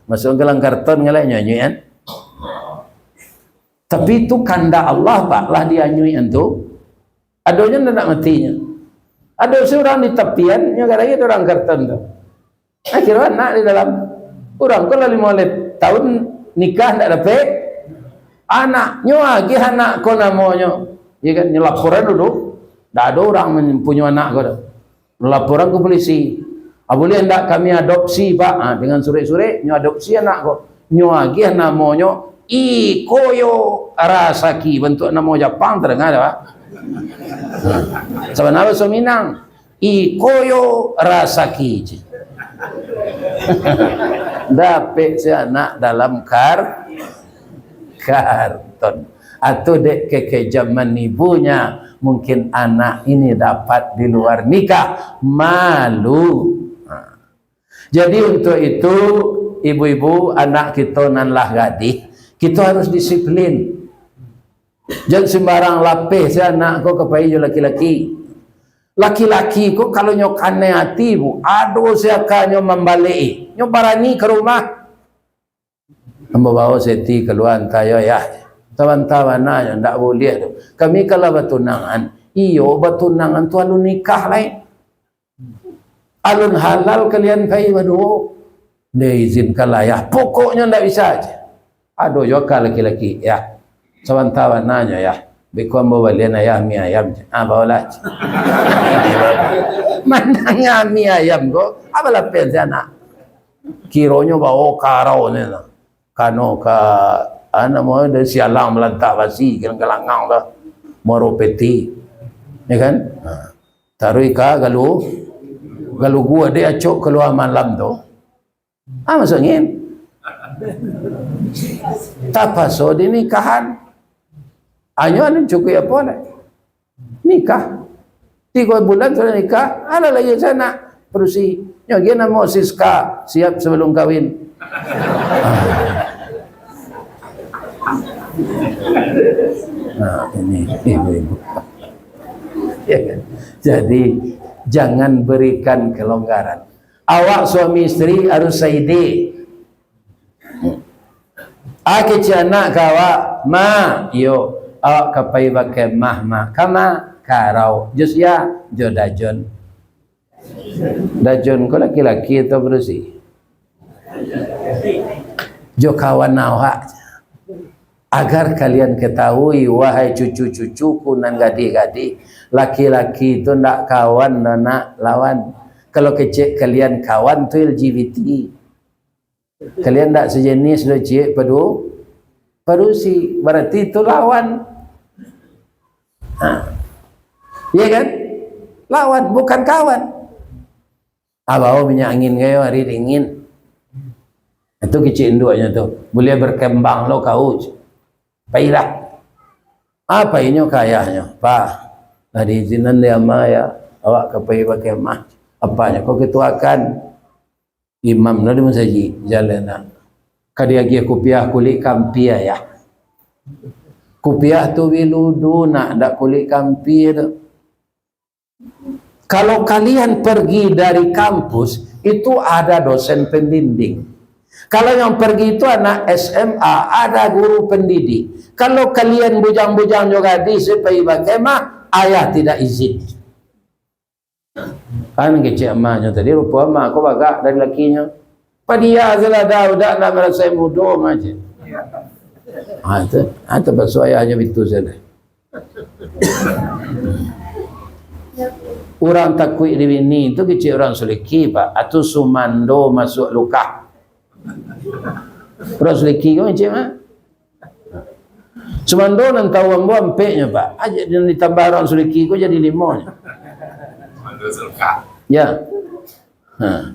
masuak ka dalam karton, ngalai nyo anyuik kan. Tapi itu kandak Allah, Pak, lah dianyuik tu. Adonyo ndak matinyo. Ado surang di tapian, nyo gadai ado urang karton tu. Akhirnyo anak di dalam. Urang ko lah limo baleh taun nikah ndak dapek anak. Nyo agiah anak ko namonyo. Ya kan, nyo laporan dulu. Ndak ado urang mampunyoi anak ko tu. Laporan ka polisi. "Ah, boleh ndak kami adopsi, Pak?" Ah, dengan surek-surek, nyo adopsi anak ko. Nyo agiah namonyo Ikoyo Rasaki, bantuak namo Japang, tadanga dak, Pak? Sabana bahaso Minang, Ikoyo Rasaki. Dapek se anak dalam kar-, karton. Atau dek kekejaman ibunya, mungkin anak ini dapat di luar nikah. Malu. Ha. Jadi, untuk itu, ibu-ibu, anak kito nan lah gadih, kito harus disiplin. Jan sembarang lapeh se anak ko ka pai jo laki-laki. Laki-laki ko, kalau nyo kanai ati, Bu, ado se akanyo mambalek, nyo barani ka rumah. Ambo bao Seti kalua, "Anta yo, Yah." "Sabanta bana nyo, ndak buliah tu. Kami kan lah batunangan." "Iyo, batunangan tu alun nikah lai. Alun halal kalian pai baduo." "Ndak izinkan lah, Yah. Pokoknyo ndak bisa," ceh. Ado jo ka laki-laki, "Yah, sabanta bana nyo, Yah. Beko ambo balian Ayah mi ayam," ceh. "Ah, baolah," ceh. Mandanga mi ayam ko, apo lapeh se anak? Kironyo bao karau ni lah. Kano ka, ah, namonyo dari sialang malantak basi, kan kalangang tu. Muaro peti. Ya kan? Ha. Taruih ka galu, galugu dek acok kalua malam tu. Ah, masuak angin. Tapaso dinikahan. Anyo anu cukuik apo lai? Nikah. Tigo bulan sudah nikah, alah lahia se anak padusi. Nyo agiah namo Siska, siap sabalum kawin. Ah. Nah, ini ibu-ibu. Ya kan? Jadi, jangan berikan kelonggaran. Awak suami isteri harus saide. Ah, kecek anak ka awak, "Ma, iyo, awak ka pai bakemah, Ma." "Kama?" "Ka Rau." "Jo sia?" "Jo Dajon." "Dajon ko laki-laki atau padusi?" "Jo kawan awak." Agar kalian ketahui, wahai cucu-cucuku nan gadih-gadih, laki-laki tu ndak kawan, ndak lawan. Kalau kecek kalian kawan tu L G B T. Kalian ndak sejenis doh, ciek, padu-, padusi. Berarti itu lawan. Nah. Iya kan? Lawan, bukan kawan. Ah, bao minyak angin kayo, hari dingin. Itu kecek induaknyo tu. Buliah berkembang lo kau. Pailah. Apa inyo ka ayahnyo? "Pa, lah diizinan dek ama, ya. Awak ka pai bakemah." "Apanyo kau ketuakan?" "Imam lah di masajik, jalan nak. Ka diagiah kupiah kulik kampia, ya." Kupiah tu wiludu nak, dak kulik kampia tu. Kalau kalian pergi dari kampus, itu ada dosen pembimbing. Kalau yang pergi itu anak S M A, ada guru pendidik. Kalau kalian bujang-bujang jo gadih, pai bakemah, ayah tidak izin. Kan kecek amaknyo tadi, rupo amak ko bagak dari lakinyo. Padia salah dah, udah nak marasai mudo aja. Ha, tu, ha, tu basuo ayahnyo bitu salah. Urang takuik di bini tu kecek urang Suliki, Pak. Atu sumando masuak lukah. Urang Suliki ko kecek, Mak. Sumando nan tahu ambo ampeknyo, Pak. Aja ditambah urang Suliki ko jadi limonyo. Sumando sulka. Ya. Ha.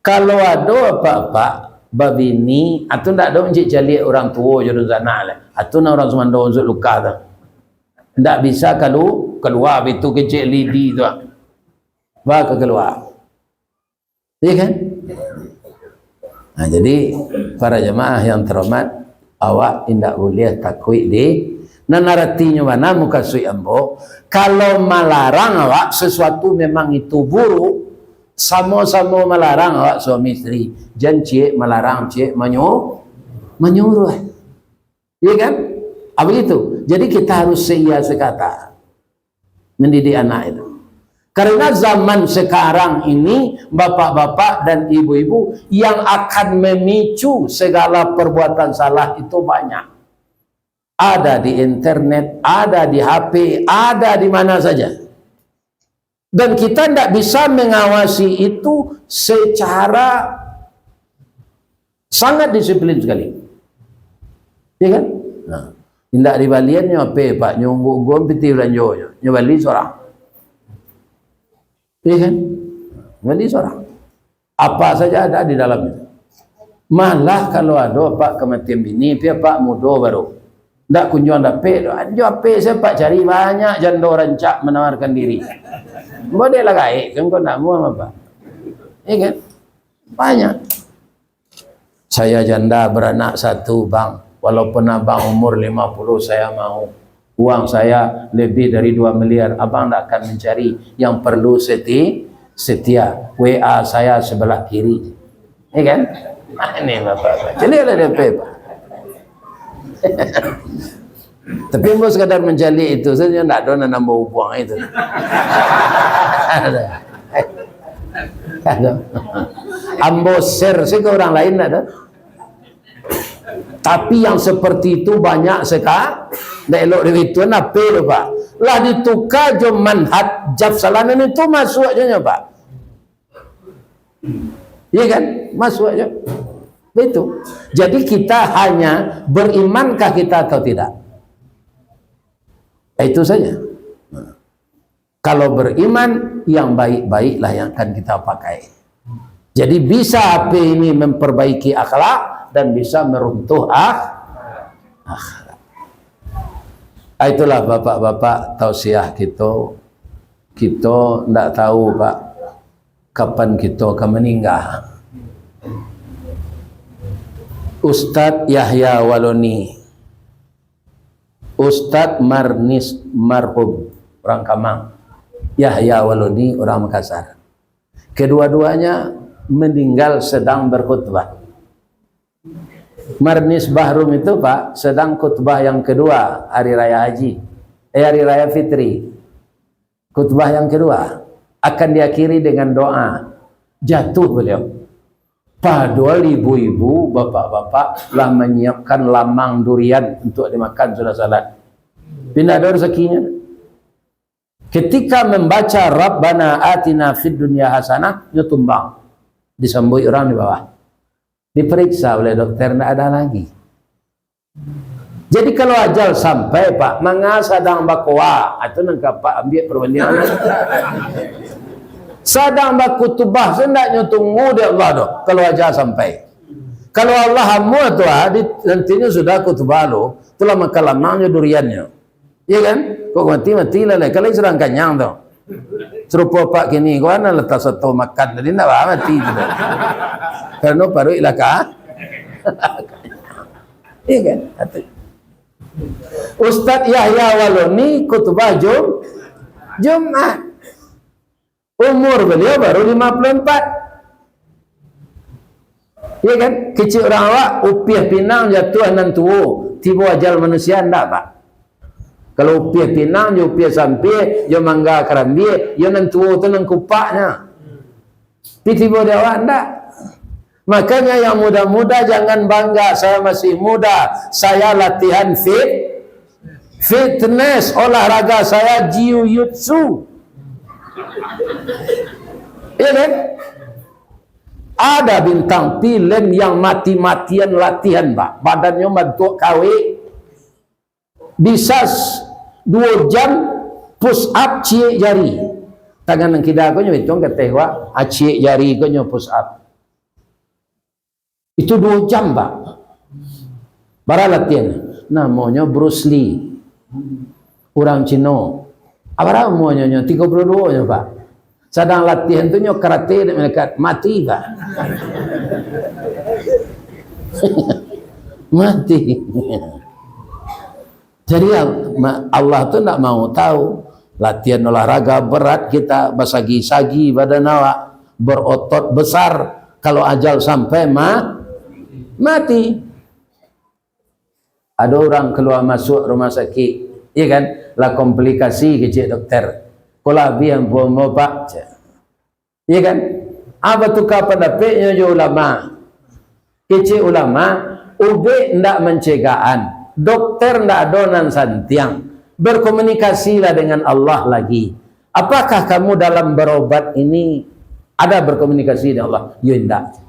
Kalau ado apak-apak babini, atu ndak ado mancik caliak urang tuo jo dunsanak lai. Atu nan urang sumando unsuak lukah tu. Ndak bisa kalu-, kalua bitu kecek lidi tu. Ba ka kalua. Iya kan? Nah, jadi, para jamaah yang terhormat, awak indak buliah takuik di, nan aratinyo bana mukasuik ambo, kalau malarang awak sesuatu memang itu buruk, samo-samo malarang awak suami isteri, jan ciek malarang, ciek manyu-, manyuruah. Iya kan? Ah, begitu. Jadi, kita harus seia sekata mendidik anak itu. Karena zaman sekarang ini, bapak-bapak dan ibu-ibu, yang akan memicu segala perbuatan salah itu banyak. Ada di internet, ada di H P, ada di mana saja. Dan kita ndak bisa mengawasi itu secara sangat disiplin sekali. Ya kan? Nah, indak dibalian nyo H P, Pak, nyo ungguk-ungguk pitih balanjonyo. Nyo bali sorang. Ya kan? Bali sorang. Apa saja ada di dalam itu. Malah kalau ado apak kamatian bini, pi apak mudo baru. Ndak kunjuang dapek doh. Jo H P sajo apak cari, banyak jando rancak menawarkan diri. Bodeh lah gaek, kan kau nak mua apa? Ya kan? Banyak. Saya janda beranak satu, Bang. Walaupun abang umur lima puluh, saya mau. Uang saya lebih dari dua miliar, abang ndak akan mencari. Yang perlu seti-, setia. W A saya sebelah kiri. Ya kan? Ini bapak-bapak. Caliaklah D P, Pak. Tapi ambo sekadar mancaliak itu sajo, ndak ado nan ambo ubuang itu. Ado. Ambo share sajo ka urang lain, ndak ado. Tapi yang seperti itu banyak seka-, ndak elok dari itu, nape tu, Pak? Lah dituka jo manhaj Jaf Salanan itu masuak jo nyo, Pak. Iya kan? Masuak jo. Begitu. Jadi kita hanya berimankah kita atau tidak? Itu saja. Nah. Kalau beriman, yang baik-baiklah yang akan kita pakai. Jadi, bisa H P ini memperbaiki akhlak dan bisa meruntuh ak-, akhlak. Ah, itulah bapak-bapak tausiah kito. Kito ndak tahu, Pak, kapan kito ka maningga. Ustadz Yahya Waloni, Ustadz Marnis marhum, orang Kamang. Yahya Waloni, orang Makassar. Kedua-duanya meninggal sedang berkhutbah. Marnis Bahrum itu, Pak, sedang khutbah yang kedua hari raya haji. Eh, hari raya fitri. Khutbah yang kedua akan diakhiri dengan doa. Jatuh beliau. Padahal ibu-ibu, bapak-bapak lah menyiapkan lamang durian untuk dimakan sudah salat. Pindah ada rezekinya. Ketika membaca Rabbana atina fid dunya hasanah, nyo tumbang. Disambuik urang di bawah. Diperiksa oleh dokter, ndak ada lagi. Jadi kalau ajal sampai, Pak, manga sadang bakoa, ah, tu nan ka Apak ambiak perbandingan. Sadang bakutubah, se ndak nyo tunggu di Allah doh, kalau ajal sampai. Kalau Allah amuah tu, ah, di, nantinyo sudah kutubah lo, tu lah makan lamangnyo duriannyo. Iya kan? Kok mati, mati lah, lah. Kalau sadang kanyang tu. Serupo Pak kini, ko ana lah tasoto makan tadi, ndak bah mati tu. Karano paruik lah ka. Iya kan? Atu. Ustadz Yahya Waloni khutbah Jum-, Jumat. Umur beliau baru lima puluh empat. Iya kan? Kecek urang awak, upiah pinang jatuah nan tuo, tibo ajal manusia, ndak, Pak? Kalau upiah pinang, jo upiah sampie, jo mangga karambie, yo nan tuo tu nan kupaknyo. Tapi tibo di awak, ndak. Makanya yang muda-muda jangan bangga, "Saya masih muda, saya latihan fit-, fitness, olahraga saya jiu-jitsu." Iya kan? Ada bintang film yang mati-matian latihan, Pak. Badannyo bantuak kawik. Bisa s-, duo jam push up ciek jari. Tangan nan kida ko nyo ituang ka ateh, Pak. Ah, ciek jari ko nyo push up. Itu duo jam, Pak. Bara latihan? Namonyo Bruce Lee. Urang Cino. Ah, bara umuanyo nyo? Tigo puluah duo nyo, Pak. Sadang latihan tu nyo karate dek malaikat. Mati, Pak. Mati. Jadi, ma-, Allah tu ndak mau tahu. Latihan olahraga berat kita, basagi-sagi badan awak, berotot besar. Kalau ajal sampai, ma-, mati. Ado urang kalua masuak rumah sakik, iya kan? Lah komplikasi, kecek dokter. Ko lah abih ampuah ambo, Pak, cek. Iya kan? Ah, batuka pandapeknyo jo ulama. Kecek ulama, ubek ndak mancegahan, dokter ndak ado nan santiang. Berkomunikasilah dengan Allah lagi. Apakah kamu dalam berobat ini ada berkomunikasi dengan Allah? Yo, indak.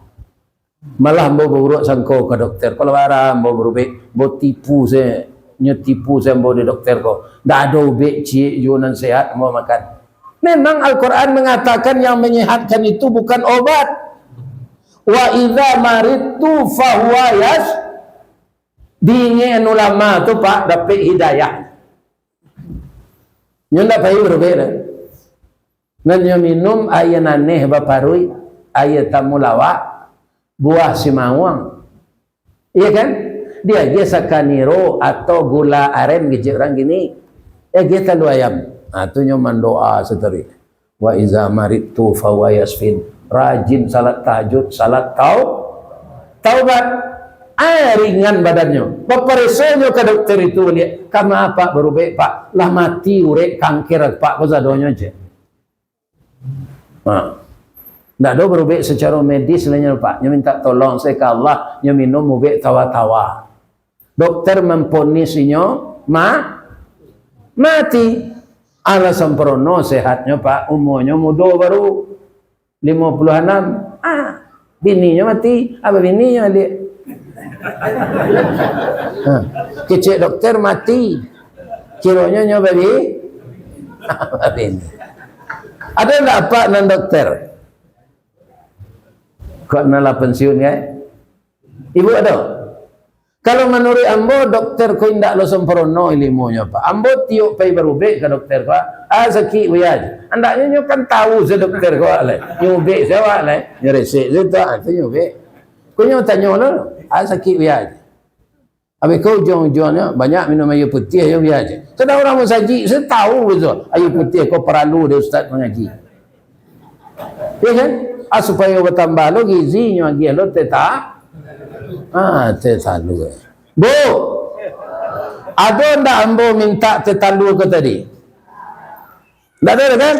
Malah ambo baburuak sangko ka dokter. Kalau bara ambo barubek, ambo tipu se, nyo tipu se ambo di dokter ko. Ndak ado ubek ciek juo nan sehat ambo makan. Memang Al-Quran mengatakan yang menyehatkan itu bukan obat. "Wa idza maridtu fahuwa yas-," diingek ulama tu, Pak, dapek hidayah. Nyo ndak pai barubek doh. Nan nyo minum aia naneh baparuik, aia tamulawak, buah simauang. Iya kan? Diagiah sakaniro atau gula aren, kecek urang kini. Diagiah talua ayam. Ha, tu nyo mandoa sataruih. "Wa iza maridtu fahuwa yasfin." Rajin salat tahajud, salat tau-, taubat. Ah, ringan badannyo. Baparesonyo ka dokter itu baliak. "Kama, Pak, barubek, Pak?" "Lah mati urek kanker, Pak, ko sadonyo," cek. Ha. Ndak ado barubek sacaro medis lah nyo, Pak. Nyo minta tolong se ka Allah, nyo minum ubek tawa-tawa. Dokter mamponis inyo ma-, mati. Alah samparono sehatnyo, Pak. Umuanyo mudo baru, limo puluah anam. Ah, bininyo mati. Apo bininyo, Dik? Ha. Kecek dokter mati. Kironyo nyo babi-, babini. Ado ndak apak nan dokter? Kok nan lah pensiun, kan? Ibu ado? Kalau manuruik ambo, dokter ko indak lo sempurno ilimunyo, Pak. Ambo tiok pai barubek ka dokter ko, ah, sakik buya. Andaknyo nyo kan tahu se dokter ko, lai. Nyo ubek se awak, lai. Nyo resek se tu, ah, tu nyo ubek. Ko nyo tanyo lo, ah, sakik buya. Habis ko ujuang-ujuangnyo banyak minum aia putiah, yo biaso. Kadang urang masajik, sajo tahu batua, aia putiah ko paralu dek ustaz mangaji. Ya kan? Ah, supayo batambah lo gizinyo, agiah lo teh ta-, ah, teh talua. Bu, ado ndak ambo mintak teh talua ko tadi? Ndak ado kan?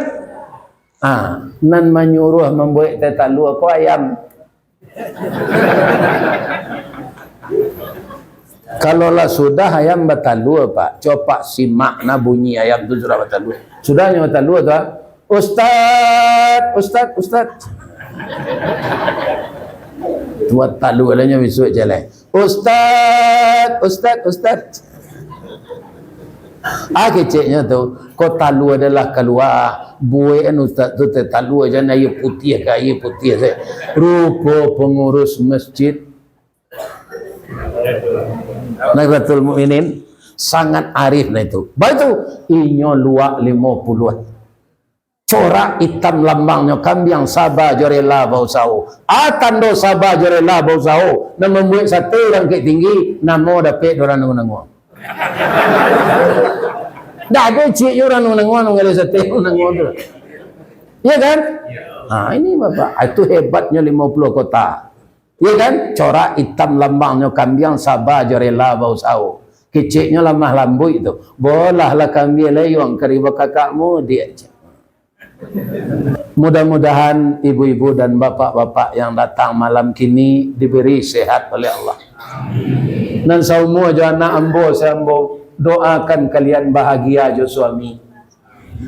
Ah, nan manyuruah mambuek teh talua ko ayam. Kalau lah sudah ayam batalua, Pak, copak simak nah bunyi ayam tu sudah batalua. Sudah nyo batalua tu, ah, "Ustaz, ustaz, ustaz." Tuat talua lah nyo bisuak jaleh. "Ustaz, ustaz, ustaz." Ah, keceknyo tu, ko talua adalah kalua. Buekan ustaz tu teh talua, jan aia putiah ka aia putiah se. Rupo pangurus masjid Nahdlatul Mukminin sangat arif nah itu. Baitu, inyo luak limo puluah. Corak itam lambangnyo kambiang, saba jo rela bausaho. Ah, tando saba jo rela bausaho, nan mambuek sate urang Bukik Tinggi, namo dapek dek urang Nangua-Nangua. Ndak ado ciek jo urang Nangua-Nangua nan manggaleh sate Nangua-Nangua tu. Iya kan? Ha, ini Bapak, itu hebatnyo limo puluah kota. Iya kan? Corak itam lambangnyo kambiang, saba jo rela bausaho. Keceknyo lamah lambuik tu. Bolahlah kambiang leyuang kari bakakak mudiak. Mudah-mudahan ibu-ibu dan bapak-bapak yang datang malam kini diberi sehat oleh Allah. Nan saumua jo anak ambo, se ambo doakan kalian bahagia jo suami.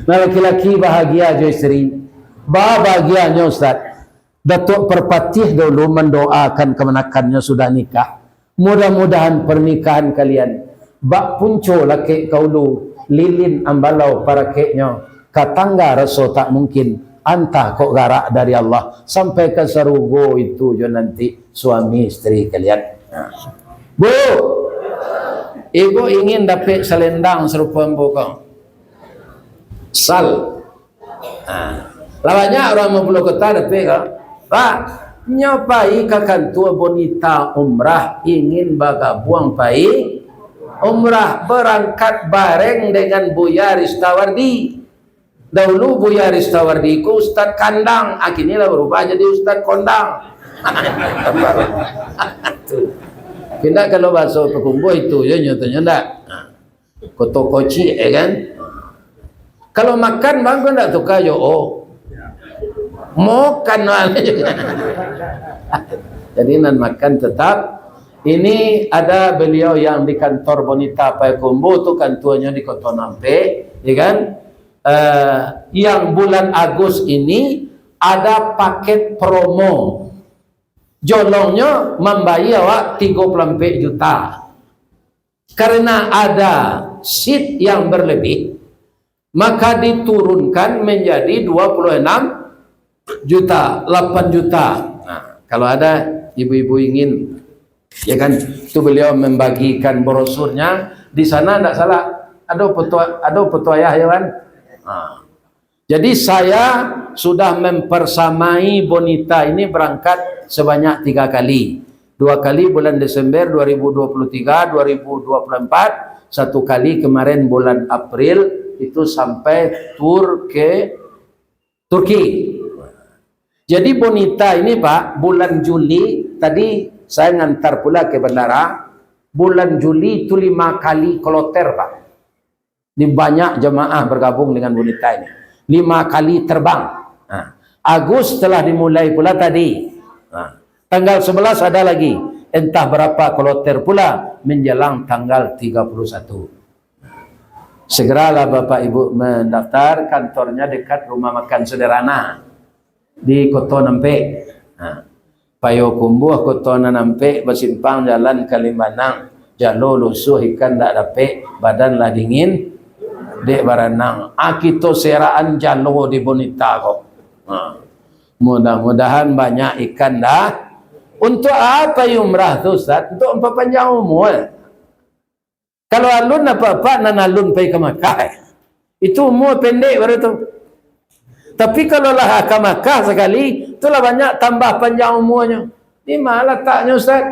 Nan laki-laki bahagia jo isteri. Bahagianyo, Ustaz, Datuk Parpatiah dahulu mandoakan kamanakannyo sudah nikah. Mudah-mudahan pernikahan kalian bak punco lakek ka ulu, lilin ambalau parakeknyo, ka tangga raso tak mungkin, antah kok garak dari Allah, sampai ka sarugo itu jo nanti suami isteri kalian. Nah. Bu, ibu ingin dapek salendang sarupo ambo ko? Sal. Ha. Lah banyak urang mapulou kota dapek ko. Pak, nyo pai ka kantua Bonita Umrah, ingin bagabuang pai umrah, barangkat bareng dengan Buya Ristawardi. Dahulu Buya Ristawardi ko Ustaz Kandang, ah, kini lah barubah jadi Ustaz Kondang. Tu. Indak, kalau bahaso Pakumbuah itu je nyotonyo ndak. Ha. Koto kocik, ya kan? Kalau makan, bang, kau ndak tuka jo, oh. Makan, bang. Jadi, nan makan tetap. Ini ada beliau yang di kantor Bonita Payakumbuh tu, kantuanyo di Koto Nampek, ya kan? Eh, yang bulan Agus ini ada paket promo. Jolongnyo mambayia awak tigo puluah ampek juta. Karena ada seat yang berlebih, maka diturunkan menjadi dua puluh enam juta, lapan juta. Nah, kalau ada ibu-ibu ingin, ya kan, tu beliau membagikan brosurnya di sana, ndak salah. Ada foto, ada foto ayah, ya kan? Nah, Jadi, saya sudah mempersamai Bonita ini berangkat sebanyak tiga kali. Dua kali bulan Desember dua ribu dua puluh tiga, dua ribu dua puluh empat, satu kali kemarin bulan April, itu sampai tur ke Turki. Jadi, Bonita ini, Pak, bulan Juli tadi saya ngantar pula ke bandara. Bulan Juli itu lima kali kloter, Pak. Ini banyak jamaah bergabung dengan Bonita ini. Lima kali terbang. Nah, Agus telah dimulai pula tadi. Nah, tanggal sebelas ada lagi. Entah berapa kloter pula menjelang tanggal tiga puluh satu. Segeralah Bapak Ibu mendaftar, kantornya dekat rumah makan Sederhana di Koto Nampek. Nah, Payakumbuah, Koto Nampek, basimpang jalan Kalimanang, jalo lusuah ikan dak dapek, badan lah dingin, dek baranang. Ah, kito seraan jalo di Bonita ko. Ha. Mudah-mudahan banyak ikan dah. Untuk apa umrah tu, Ustaz? Untuk memperpanjang umur. Kalau alun apak-apak nan alun pai ka Makkah, eh. Itu umua pendek baru tu. Tapi kalau lah ka Makkah sakali, tu lah banyak tambah panjang umuanyo. Di ma lataknyo, Ustaz?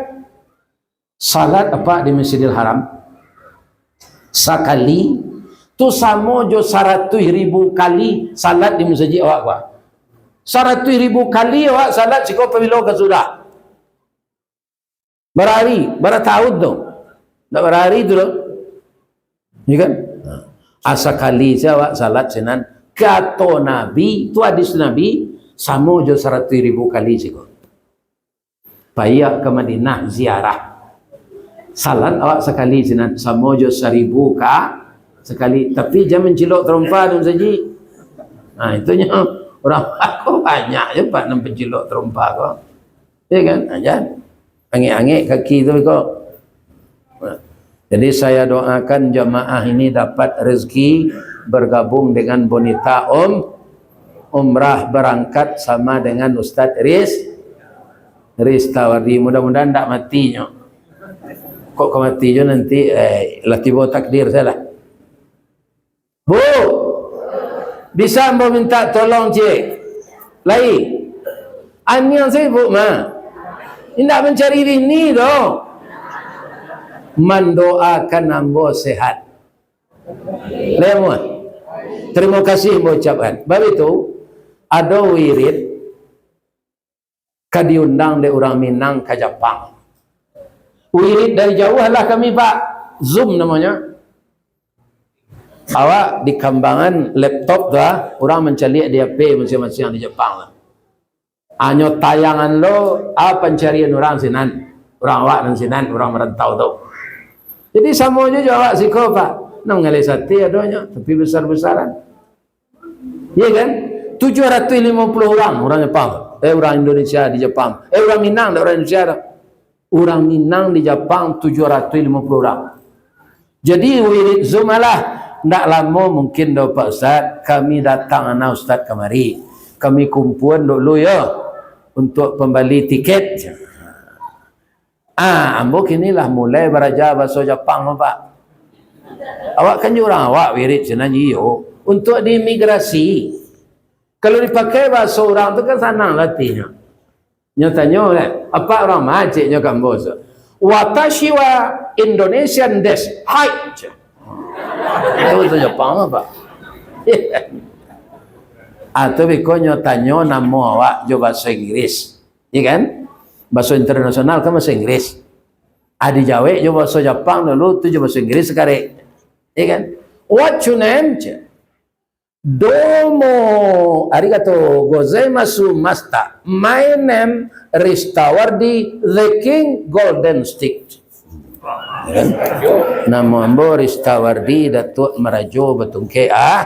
Salat apak di Masjidil Haram sakali tu samo jo saratuih ribu kali salat di masajik awak ko. Saratuih ribu kali awak salat siko pabilo ka sudah. Bara hari, bara tahun tu. Ndak bara hari tu doh. Ya kan? Nah, asakali sajo awak salat sinan. Kato Nabi, tu hadis Nabi, samo jo saratuih ribu kali siko. Pai ka Madinah ziarah. Salat awak sakali sinan, samo jo saribu ka sakali. Tapi jan mancilok tarompa tu saji. Nah, itunyo urang ko banyak je pak nan pancilok tarompa ko. Ya kan? Nah, jan. Angek-angek kaki tu ko. Nah. Jadi, saya doakan jamaah ini dapat rezeki bergabung dengan Bonita Om, umrah berangkat sama dengan Ustaz Riz, Ristawardi. Mudah-mudahan ndak mati nyo. Kok ka mati jo nanti, eh, lah tibo takdir sajolah. Bu, bisa ambo minta tolong ciek? Lai. Aniang sibuk mah. Indak mancari bini doh. Mandoakan ambo sehat. Lai amuah. Terima kasih ambo ucapkan. Bab itu, ado wirid ka diundang dek urang Minang ka Japang. Wirid dari jauah lah kami, Pak. Zoom namonyo. Awak di kambangan laptop tu, ah, urang mancaliak di H P masiang-masiang di Japang tu. Hanyo tayangan lo, ah, pancarian urang sinan. Urang awak nan sinan, urang marantau tu. Jadi, samo jo, jo awak siko, Pak. Nan mangaleh sate adonyo, tapi besar-besaran. Iya kan? Tujuh ratus lima puluh urang, urang Japang. Eh, urang Indonesia di Japang. Eh, urang Minang, dak urang Indonesia dah. Urang Minang di Japang tujuh ratus lima puluh urang. Jadi, wirid Zoom alah. Ndak lamo mungkin doh, Pak Ustaz. Kami datang ana Ustaz kamari. Kami kumpuan dulu yo, untuk pambali tiket. Ah, ambo kini lah mulai baraja bahaso Japang, Pak. Awak kan jo urang awak wirid sinan, iyo. Untuak di imigrasi. Kalau dipakai bahaso urang tu kan sanang latihnyo. Nyo tanyo lah, "Apak urang ma?" ceknyo ka ambo tu. "Watashi wa Indonesian desu." "Hai." Itu bahaso Japang, Pak. Ah, tu biko nyo tanyo namo awak jo bahaso Inggris. Iya kan? Bahaso internasional kan bahaso Inggris. Ah, dijawek jo bahaso Japang dulu, tu jo bahaso Inggris sakarek. Iya kan? "What your name?" cek. "Domo arigato gozaimasu, master. My name Ristawardi the King Golden Stick." Ya kan? "Namo ambo Ristawardi Datuak Marajo Batungkek." Ah.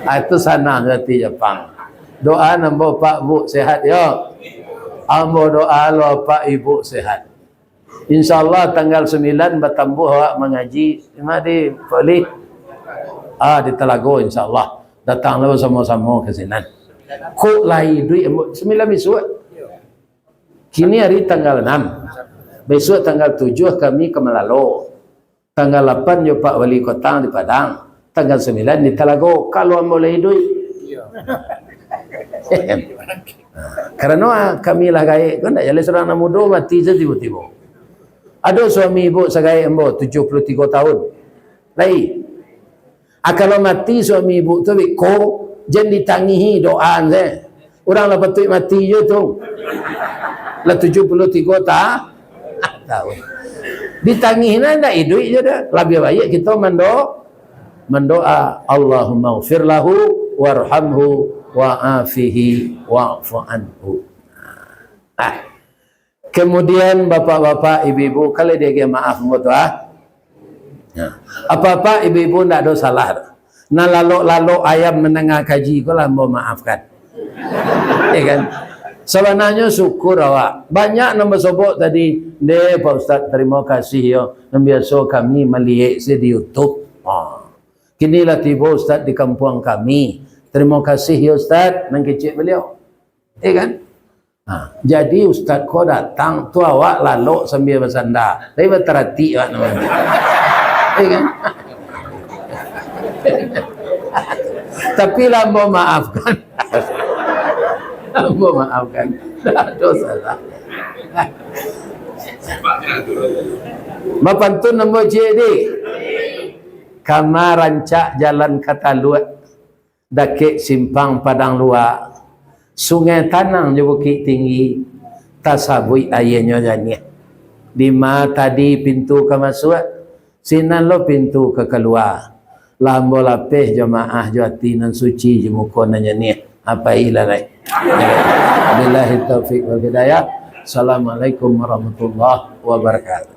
Ah, itu sanang hati Japang. Doa ambo Pak Bu sehat yo. Ambo doa lo Pak Ibu sehat. Insya Allah tanggal sembilan batambuah awak mangaji. Di ma di Pak Li? Ah, di Talago, insya Allah. Datang lo samo-samo ka sinan. Kok lai iduik ambo sembilan bisuak. Kini hari tanggal enam. Bisuak tanggal tujuah kami ka Malalo. Tanggal lapan jo Pak Wali Kota di Padang. Tanggal sembilan di Talago. Kalau ambo lai iduik. Karano, ah, kami lah gaek, ko ndak jaleh surang nan mudo mati se tibo-tibo. Ado suami ibu sagaek ambo, tujuah puluah tigo tahun. Lai. Ah, kalau mati suami ibu tu, biko, jan ditangihi doa se. Urang lah patuik mati jo tu. Lah tujuah puluah tigo ta-, tahun. Ditangih nan ndak iduik jo dah. Labiah baiak kito mando-, mandoa, "Allahumma ghfir lahu warhamhu wa'afihi wa'fu anhu." Ah. Kemudian bapak-bapak, ibu-ibu, kalau diagiah maaf ambo tu, ah. Nah, apak-apak, ibu-ibu, ndak ado salah. Nan lalok-lalok ayam mandanga kaji ko lah ambo maafkan. Ya kan? Sabananyo syukur awak. Banyak nan basobok tadi, "Ndeh, Pak Ustaz, tarimo kasih yo. Nan biaso kami maliek se di YouTube. Ha. Kini lah tibo Ustaz di kampuang kami. Tarimo kasih yo Ustaz," nan kecek baliau. Ya kan? Ha, jadi ustaz ko datang, tu awak lalok sambia basanda. Tapi bataratik awak namonyo. Ya kan? Tapi lah ambo maafkan. Ambo maafkan. Ndak ado salah. Bapantun ambo ciek di. Kama rancak jalan ka Taluak, dakek simpang Padang Luak, Sungai Tanang jo Bukik Tinggi, tasabuik aianyo janiah. Dima tadi pintu ka masuak, sinan lo pintu ka kalua. Lah ambo lapeh jo maah jo ati nan suci jo muko nan janiah. Apai lah lai. Billahi taufik wal hidayah. Assalamualaikum warahmatullahi wabarakatuh.